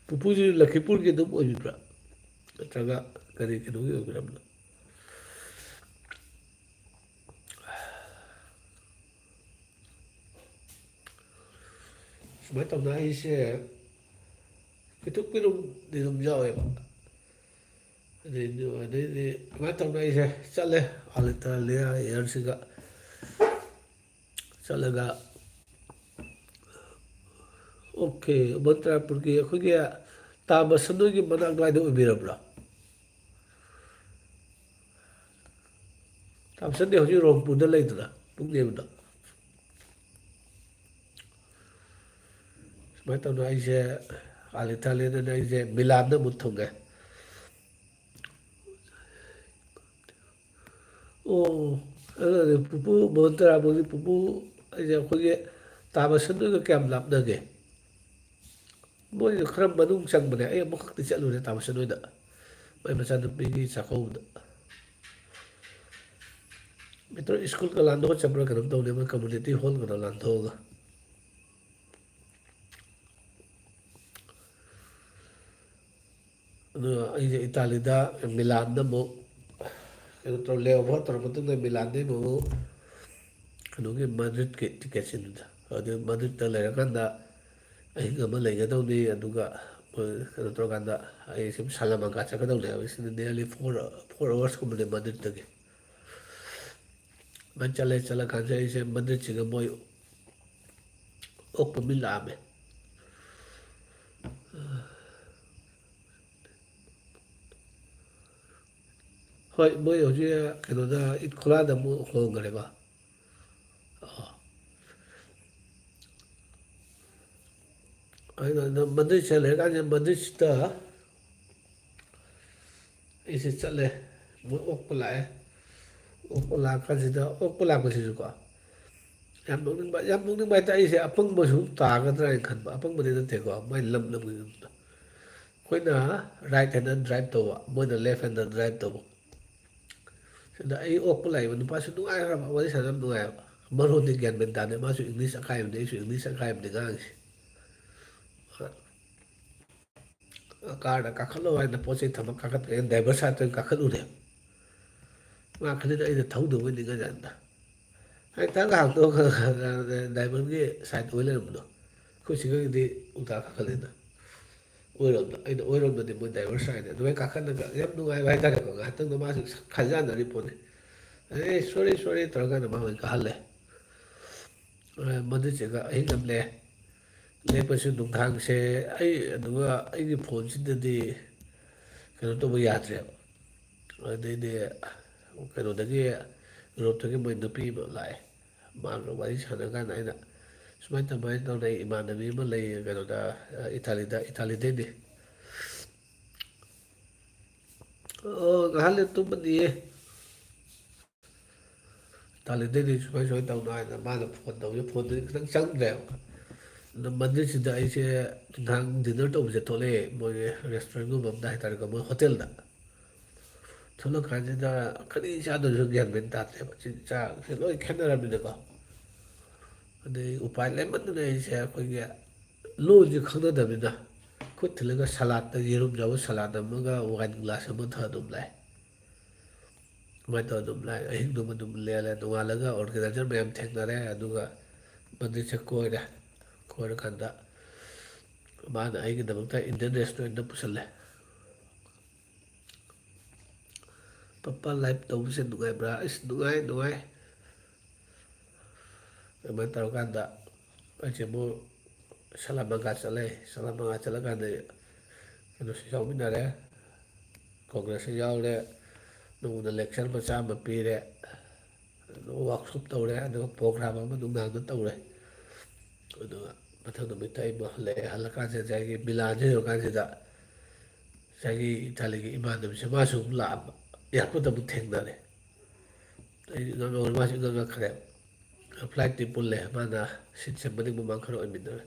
ꯄꯨꯄꯨꯁꯤ ꯂꯈꯤꯄꯨꯔꯒꯤ ꯑꯗꯨꯝ ꯑꯣꯏꯕꯤꯕ꯭ꯔꯥ? ꯅꯠꯇ꯭ꯔꯒ ꯀꯔꯤ ꯀꯩꯅꯣꯒꯤ ꯑꯣꯏꯕꯤꯔꯕꯅꯣ? ꯁꯨꯃꯥꯏꯅ ꯇꯧꯗꯅ ꯑꯩꯁꯦ ꯈꯤꯇꯪ ꯀꯩꯅꯣꯝꯗꯤ ꯑꯗꯨꯝ ꯌꯥꯎꯋꯦꯕ꯫ ꯑꯗꯩꯗꯤ, ꯑꯗꯩꯗꯤ ꯁꯨꯃꯥꯏꯅ ꯇꯧꯗꯅ ꯑꯩꯁꯦ ꯆꯠꯂꯦ, ꯑꯥꯂꯤꯇꯥꯂꯤꯌꯥ ꯑꯦꯌꯔꯁꯤꯒ ꯆꯠꯂꯒ, ꯑꯣꯀꯦ, ꯃꯟꯇ꯭ꯔꯥꯄꯨꯔꯒꯤ ꯑꯩꯈꯣꯏꯒꯤ ꯇꯥ ꯃꯁꯟ ꯍꯣꯏꯒꯤ ꯃꯅꯥꯛ ꯑꯗꯨꯋꯥꯏꯗ ꯑꯣꯏꯕꯤꯔꯕ꯭ꯔꯥ? ꯇꯥ ꯃꯁꯟꯗꯤ ꯍꯧꯖꯤꯛ ꯔꯣꯡꯄꯨꯔꯗ ꯂꯩꯗꯅ, ꯄꯨꯛꯅꯦꯕꯗ꯫ ꯁꯨꯃꯥꯏꯅ ꯇꯧꯗꯅ ꯑꯩꯁꯦ ꯑꯥꯂꯤꯇꯥꯂꯤꯌꯥꯗꯅ ꯑꯩꯁꯦ ꯃꯤꯂꯥꯟꯗ ꯑꯃꯨꯛ ꯊꯨꯡꯉꯦ꯫ ꯑꯣ, ꯑꯗꯨꯅꯦ, ꯄꯨꯄꯨ ꯃꯣꯍꯟ ꯇꯔꯥꯄꯨꯔꯒꯤ ꯄꯨꯄꯨ ꯑꯩꯁꯦ ꯑꯩꯈꯣꯏꯒꯤ ꯇꯥ ꯃꯁꯟꯗꯨꯒ ꯀꯌꯥꯝ ꯂꯥꯞꯅꯒꯦ? ꯃꯣꯏꯁꯨ ꯈꯔ ꯃꯅꯨꯡ ꯆꯪꯕꯅꯦ꯫ ꯑꯩ ꯑꯃꯨꯛꯈꯛꯇꯤ ꯆꯠꯂꯨꯔꯦ ꯇꯥ ꯃꯁꯟ ꯍꯣꯏꯗ꯫ ꯃꯣꯏ ꯃꯆꯥꯅꯨꯄꯤꯒꯤ ꯆꯥꯛꯀꯧꯕꯗ꯫ ꯃꯦꯇ꯭ꯔꯣ ꯁ꯭ꯀꯨꯜꯒ ꯂꯥꯟꯗꯣꯛꯑ ꯆꯠꯄ꯭ꯔꯥ ꯀꯩꯅꯣꯝ ꯇꯧꯅꯦ, ꯃꯣꯏ ꯀꯝꯃꯨꯅꯤꯇꯤ ꯍꯣꯜꯒꯗꯣ ꯂꯥꯟꯊꯣꯛꯑꯒ꯫ ꯑꯗꯨꯒ ꯑꯩꯁꯦ ꯏꯇꯥꯂꯤꯗ, ꯃꯤꯂꯥꯟꯗ ꯑꯃꯨꯛ ꯀꯩꯅꯣ ꯇꯧꯔ, ꯂꯦꯑꯣꯚꯔ ꯇꯧꯔ ꯃꯇꯨꯡꯗ ꯃꯤꯂꯥꯟꯗꯩ ꯑꯃꯨꯛ ꯀꯩꯅꯣꯒꯤ ꯃꯗ꯭ꯔꯤꯠꯀꯤ ꯇꯤꯀꯦꯠꯁꯤꯅꯤꯗ꯫ ꯑꯗꯨ ꯃꯗ꯭ꯔꯤꯠꯇ ꯂꯩꯔꯀꯥꯟꯗ ꯑꯍꯤꯡ ꯑꯃ ꯂꯩꯒꯗꯧꯅꯤ, ꯑꯗꯨꯒ ꯃꯣꯏ ꯀꯩꯅꯣ ꯇꯧꯔꯀꯥꯟꯗ ꯑꯩ ꯁꯨꯝ ꯁꯥꯂꯥꯃꯥꯟꯀꯥ ꯆꯠꯀꯗꯧꯅꯦꯕ꯫ ꯁꯤꯗ nearly four, four hours ꯀꯨꯝꯕꯅꯦ ꯃꯗ꯭ꯔꯤꯠꯇꯒꯤ꯫ ꯑꯗꯨꯃꯥꯏꯅ ꯆꯠꯂꯦ, ꯆꯠꯂꯀꯥꯟꯁꯤꯗ ꯑꯩꯁꯦ ꯃꯗ꯭ꯔꯤꯠꯁꯤꯒ ꯃꯣꯏ ꯑꯣꯛꯄ ꯃꯤ ꯂꯥꯛꯑꯝꯃꯦ꯫ ꯍꯣꯏ, ꯃꯣꯏ ꯍꯧꯖꯤꯛ ꯀꯩꯅꯣꯗ, ꯏꯠ ꯈꯨꯂꯥꯗ ꯑꯃꯨꯛ ꯍꯣꯡꯈ꯭ꯔꯦꯀꯣ꯫ ꯑꯣ꯫ ꯑꯩꯅ ꯃꯗ꯭ꯔꯤꯠꯁꯦ ꯂꯩꯔꯀꯥꯟꯁꯤꯗ ꯃꯗ꯭ꯔꯤꯠꯁꯤꯗ ꯑꯩꯁꯦ ꯆꯠꯂꯦ꯫ ꯃꯣꯏ ꯑꯣꯛꯄ ꯂꯥꯛꯑꯦ꯫ ꯑꯣꯛꯄ ꯂꯥꯛꯀꯥꯟꯁꯤꯗ, ꯑꯣꯛꯄ ꯂꯥꯛꯄꯁꯤꯁꯨꯀꯣ, ꯌꯥꯝ ꯅꯣꯛꯅꯤꯡꯕ, ꯌꯥꯝ ꯅꯣꯛꯅꯤꯡꯕ ꯍꯥꯏꯇꯥꯔꯦ꯫ ꯑꯩꯁꯦ ꯑꯄꯪꯕ ꯁꯨꯝ ꯇꯥꯒꯗ꯭ꯔꯥ ꯍꯥꯏꯅ ꯈꯟꯕ, ꯑꯄꯪꯕꯗꯤ ꯅꯠꯇꯦꯀꯣ, ꯃꯥꯏ ꯂꯝ ꯂꯝꯒꯤ ꯂꯝꯗꯣ꯫ ꯑꯩꯈꯣꯏꯅ ꯔꯥꯏꯠ ꯍꯦꯟꯗ ꯗ꯭ꯔꯥꯏꯚ ꯇꯧꯕ, ꯃꯣꯏꯅ ꯂꯦꯐ ꯍꯦꯟꯗ ꯗ꯭ꯔꯥꯏꯚ ꯇꯧꯕ꯫ ꯁꯤꯗ ꯑꯩ ꯑꯣꯛꯄ ꯂꯥꯛꯏꯕ ꯅꯨꯄꯥꯁꯨ ꯅꯨꯡꯉꯥꯏꯈ꯭ꯔꯕ, ꯋꯥꯔꯤ ꯁꯥꯟꯅꯕ ꯅꯨꯡꯉꯥꯏꯕ꯫ ꯃꯔꯣꯟꯗꯤ ꯒ꯭ꯌꯥꯟ ꯃꯦꯟ ꯇꯥꯗꯦ, ꯃꯥꯁꯨ ꯏꯪꯂꯤꯁ ꯑꯀꯥꯏꯕꯅꯤ, ꯑꯩꯁꯨ ꯏꯪꯂꯤꯁ ꯑꯀꯥꯏꯕꯅꯤ ꯉꯥꯡꯉꯤꯁꯦ꯫ ꯀꯥꯔꯗ ꯀꯥꯈꯠꯂꯣ ꯍꯥꯏꯅ ꯄꯣꯠ ꯆꯩ ꯊꯝꯃ ꯀꯥꯈꯠꯄ, ꯑꯩꯅ ꯗ꯭ꯔꯥꯏꯚꯔ ꯁꯥꯏꯠꯇ ꯑꯣꯏꯅ ꯀꯥꯈꯠꯂꯨꯔꯦ꯫ ꯃꯥ ꯈꯜꯂꯤꯅ ꯑꯩꯅ ꯊꯧꯗꯧꯕ ꯅꯤꯡꯉꯖꯥꯠꯅꯤꯗ꯫ ꯑꯩ ꯊꯛ ꯍꯥꯡꯗꯣꯛꯑꯒ ꯗ꯭ꯔꯥꯏꯚꯔꯒꯤ ꯁꯥꯏꯠ ꯑꯣꯏ ꯂꯩꯔꯝꯕꯗꯣ꯫ ꯑꯩꯈꯣꯏ ꯁꯤꯒꯗꯤ ꯎꯜꯇꯥ ꯀꯥꯈꯠꯂꯦꯅ꯫ ꯑꯣꯏꯔꯣꯝꯗ, ꯑꯩꯅ ꯑꯣꯏꯔꯣꯝꯗꯗꯤ ꯃꯣꯏ ꯗ꯭ꯔꯥꯏꯚꯔ ꯁꯥꯏꯠꯅꯦ꯫ ꯑꯗꯨꯃꯥꯏꯅ ꯀꯥꯈꯠꯂꯒ ꯌꯥꯝ ꯅꯨꯡꯉꯥꯏꯕ ꯍꯥꯏꯇꯥꯔꯦꯀꯣ꯫ ꯉꯥꯏꯍꯥꯛꯇꯪꯗ ꯃꯥꯁꯨ ꯈꯟꯖꯥꯟꯅꯔꯤ ꯄꯣꯠꯅꯤ꯫ ꯑꯦ, ꯁꯣꯔꯤ, ꯁꯣꯔꯤ ꯇꯧꯔꯀꯥꯟꯗ ꯃꯥ ꯑꯣꯏꯅ ꯀꯥꯍꯜꯂꯦ꯫ ꯑ, ꯃꯗꯨ ꯆꯦꯒ ꯑꯍꯤꯡ ꯑꯃ ꯂꯦꯛꯑꯦ꯫ ꯂꯦꯛꯄꯁꯨ ꯅꯨꯡꯗꯥꯡꯁꯦ ꯑꯩ, ꯑꯗꯨꯒ ꯑꯩꯒꯤ ꯐꯣꯟꯁꯤꯗꯗꯤ ꯀꯩꯅꯣ ꯇꯧꯕ ꯌꯥꯗ꯭ꯔꯦꯕ꯫ ꯑꯗꯩꯗꯤ ꯀꯩꯅꯣꯗꯒꯤ, ꯌꯨꯔꯣꯞꯇꯒꯤ ꯃꯣꯏ ꯅꯨꯄꯤ ꯑꯃ ꯂꯥꯛꯑꯦ꯫ ꯃꯥꯒ ꯋꯥꯔꯤ ꯁꯥꯟꯅ ꯀꯥꯟꯗ ꯑꯩꯅ, "ꯁꯨꯃꯥꯏꯅ ꯇꯧꯃꯥꯏꯅ ꯇꯧꯅ ꯑꯩ ꯏꯃꯥꯟꯅꯕꯤ ꯑꯃ ꯂꯩꯌꯦ ꯀꯩꯅꯣꯗ, ꯏꯇꯥꯂꯤꯗ, ꯏꯇꯥꯂꯤꯗꯩꯅꯤ꯫ ꯑꯣ, ꯉꯥꯏꯍꯥꯛ ꯂꯩ ꯇꯨꯝꯃꯅꯤꯌꯦ꯫ ꯏꯇꯥꯂꯤꯗꯩꯅꯤ, ꯁꯨꯃꯥꯏ ꯁꯨꯃꯥꯏꯅ ꯇꯧꯅ" ꯍꯥꯏꯅ ꯃꯥꯅ ꯐꯣꯟ ꯇꯧꯕꯁꯦ, ꯐꯣꯟꯗꯨꯗꯤ ꯈꯤꯇꯪ ꯆꯪꯗ꯭ꯔꯦꯕ꯫ ꯑꯗꯣ ꯃꯟꯗꯤꯔꯁꯤꯗ ꯑꯩꯁꯦ ꯅꯨꯡꯗꯥꯡ ꯗꯤꯟꯅꯔ ꯇꯧꯕꯁꯦ ꯊꯣꯛꯂꯛꯑꯦ, ꯃꯣꯏꯒꯤ ꯔꯦꯁꯇꯨꯔꯦꯟꯒꯨꯝꯕ ꯑꯝꯗ ꯍꯥꯏꯇꯥꯔꯦꯀꯣ, ꯃꯣꯏ ꯍꯣꯇꯦꯜꯗ꯫ ꯊꯣꯛꯂꯛꯀꯥꯟꯁꯤꯗ ꯀꯔꯤ ꯆꯥꯗꯣꯏꯁꯨ ꯒ꯭ꯌꯥꯟ ꯃꯦꯟ ꯇꯥꯗ꯭ꯔꯦꯕ꯫ ꯆꯤꯟꯖꯥꯛꯁꯦ ꯂꯣꯏ ꯈꯦꯠꯅꯔꯕꯅꯤꯅꯀꯣ꯫ ꯑꯗꯩ ꯎꯄꯥꯏ ꯂꯩꯃꯟꯗꯅ ꯑꯩꯁꯦ ꯑꯩꯈꯣꯏꯒꯤ ꯂꯣꯟꯁꯦ ꯈꯪꯅꯗꯕꯅꯤꯅ ꯈꯨꯠ ꯊꯤꯜꯂꯒ ꯁꯂꯥꯠꯇ, ꯌꯦꯔꯨꯝ ꯌꯥꯎꯕ ꯁꯂꯥꯠ ꯑꯃꯒ ꯋꯥꯏꯟ ꯒ꯭ꯂꯥꯁ ꯑꯃ ꯊꯛꯑ ꯑꯗꯨꯝ ꯂꯥꯛꯑꯦ꯫ ꯑꯗꯨꯃꯥꯏꯅ ꯇꯧꯔ ꯑꯗꯨꯝ ꯂꯥꯛꯑꯦ꯫ ꯑꯍꯤꯡꯗꯨꯃ ꯑꯗꯨꯝ ꯂꯦꯜꯂꯦ꯫ ꯅꯣꯡꯉꯥꯜꯂꯒ ꯑꯣꯔꯒꯅꯥꯏꯖꯔ ꯃꯌꯥꯝ ꯊꯦꯡꯅꯔꯦ, ꯑꯗꯨꯒ ꯃꯟꯗꯤꯔꯁꯦ ꯀꯣꯏꯔꯦ꯫ ꯀꯣꯏꯔꯀꯥꯟꯗ ꯃꯥꯅ ꯑꯩꯒꯤꯗꯃꯛꯇ ꯏꯟꯗꯤꯌꯟ ꯔꯦꯁꯇꯨꯔꯦꯟꯗ ꯄꯨꯁꯜꯂꯦ꯫ "ꯄꯄꯥ, ꯂꯥꯏꯐ ꯇꯧꯕꯁꯦ ꯅꯨꯡꯉꯥꯏꯕ꯭ꯔꯥ?" "ꯑꯁ, ꯅꯨꯡꯉꯥꯏ, ꯅꯨꯡꯉꯥꯏ꯫" ꯑꯗꯨꯃꯥꯏꯅ ꯇꯧꯔꯀꯥꯟꯗ ꯑꯩꯁꯦ ꯑꯃꯨꯛ ꯁꯂꯥꯃꯥꯒꯥ ꯆꯠꯂꯦ꯫ ꯁꯂꯥꯃꯥꯒꯥ ꯆꯠꯂꯀꯥꯟꯗ ꯀꯩꯅꯣꯁꯨ ꯌꯥꯎꯃꯤꯟꯅꯔꯦ, ꯀꯣꯡꯒ꯭ꯔꯦꯁꯁꯨ ꯌꯥꯎꯔꯦ, ꯅꯣꯡꯃꯗ ꯂꯦꯛꯆꯔ ꯃꯆꯥ ꯑꯃ ꯄꯤꯔꯦ, ꯋꯥꯛꯁꯣꯞ ꯇꯧꯔꯦ, ꯑꯗꯨꯒ ꯄ꯭ꯔꯣꯒ꯭ꯔꯥꯝ ꯑꯃ ꯅꯨꯡꯗꯥꯡꯗ ꯇꯧꯔꯦ꯫ ꯑꯗꯨꯒ ꯃꯊꯪ ꯅꯨꯃꯤꯠꯇ ꯑꯩ ꯑꯃꯨꯛ ꯍꯜꯂꯛꯑꯦ꯫ ꯍꯜꯂꯀꯥꯟꯁꯤꯗ ꯉꯁꯥꯏꯒꯤ ꯃꯤꯂꯥꯟꯁꯦ ꯌꯧꯔꯀꯥꯟꯁꯤꯗ ꯉꯁꯥꯏꯒꯤ ꯏꯇꯥꯂꯤꯒꯤ ꯏꯃꯥꯟꯅꯕꯁꯦ ꯃꯥꯁꯨ ꯑꯃꯨꯛ ꯂꯥꯛꯑꯕ, ꯑꯦꯌꯥꯔꯄꯣꯔꯠꯇ ꯑꯃꯨꯛ ꯊꯦꯡꯅꯔꯦ꯫ ꯑꯩ ꯏꯉꯛ ꯉꯛ-, ꯃꯥꯁꯨ ꯏꯉꯛ ꯉꯛꯈ꯭ꯔꯦ꯫ ꯐ꯭ꯂꯥꯏꯠꯇꯤ ꯄꯨꯜꯂꯦ꯫ ꯃꯥꯅ ꯁꯤꯠꯁꯦ ꯃꯅꯤꯡ ꯃꯃꯥꯡ ꯈꯔ ꯑꯣꯏꯃꯤꯟꯅꯔꯦ꯫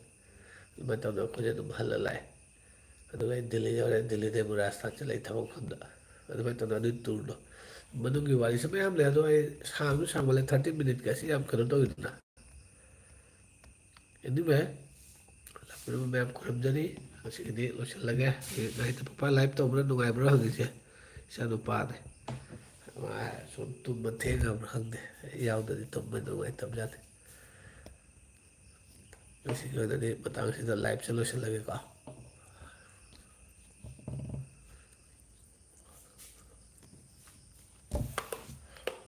ꯑꯗꯨꯃꯥꯏꯅ ꯇꯧꯗꯅ ꯑꯩꯈꯣꯏꯁꯦ ꯑꯗꯨꯝ ꯍꯜꯂ ꯂꯥꯛꯑꯦ꯫ ꯑꯗꯨꯒ ꯑꯩ ꯗꯤꯜꯂꯤ ꯌꯧꯔꯦ꯫ ꯗꯤꯜꯂꯤꯗꯩ ꯑꯃꯨꯛ ꯔꯥꯖꯁꯊꯥꯟ ꯆꯠꯂꯦ ꯑꯩ ꯊꯕꯛ ꯃꯐꯝꯗ꯫ ꯑꯗꯨꯃꯥꯏꯅ ꯇꯧꯗꯅ ꯑꯗꯨꯒꯤ ꯇꯨꯔꯗꯣ ꯃꯅꯨꯡꯒꯤ ꯋꯥꯔꯤꯁꯨ ꯃꯌꯥꯝ ꯂꯩ꯫ ꯑꯗꯣ ꯑꯩ ꯁꯥꯡꯁꯨ ꯁꯥꯡꯃꯜꯂꯦ, ꯊꯥꯔꯇꯤ ꯃꯤꯅꯤꯠꯀꯁꯤ ꯌꯥꯝ ꯀꯩꯅꯣ ꯇꯧꯋꯤꯗꯅ꯫ ꯑꯦꯅꯤꯋꯦ, ꯂꯥꯛꯄꯤꯔꯤꯕ ꯃꯌꯥꯝ ꯈꯨꯔꯨꯝꯖꯔꯤ꯫ ꯉꯁꯤꯒꯤꯗꯤ ꯂꯣꯏꯁꯤꯜꯂꯒꯦ꯫ ꯉꯥꯏꯇ ꯄꯄꯥ ꯂꯥꯏꯚ ꯇꯧꯕ꯭ꯔꯥ ꯅꯨꯡꯉꯥꯏꯕ꯭ꯔꯥ ꯍꯪꯉꯤꯁꯦ ꯏꯆꯥꯅꯨꯄꯥꯅꯦ꯫ ꯃꯥ ꯁꯨꯝ ꯇꯨꯝꯕ ꯊꯦꯡꯉꯕ꯭ꯔꯥ ꯈꯪꯗꯦ꯫ ꯑꯩ ꯌꯥꯎꯗꯗꯤ ꯇꯨꯝꯕ ꯅꯨꯡꯉꯥꯏꯇꯕꯖꯥꯠꯅꯤ꯫ ꯉꯁꯤꯒꯤ ꯑꯣꯏꯅꯗꯤ ꯃꯇꯥꯡꯁꯤꯗ ꯂꯥꯏꯚꯁꯦ ꯂꯣꯏꯁꯤꯜꯂꯒꯦꯀꯣ꯫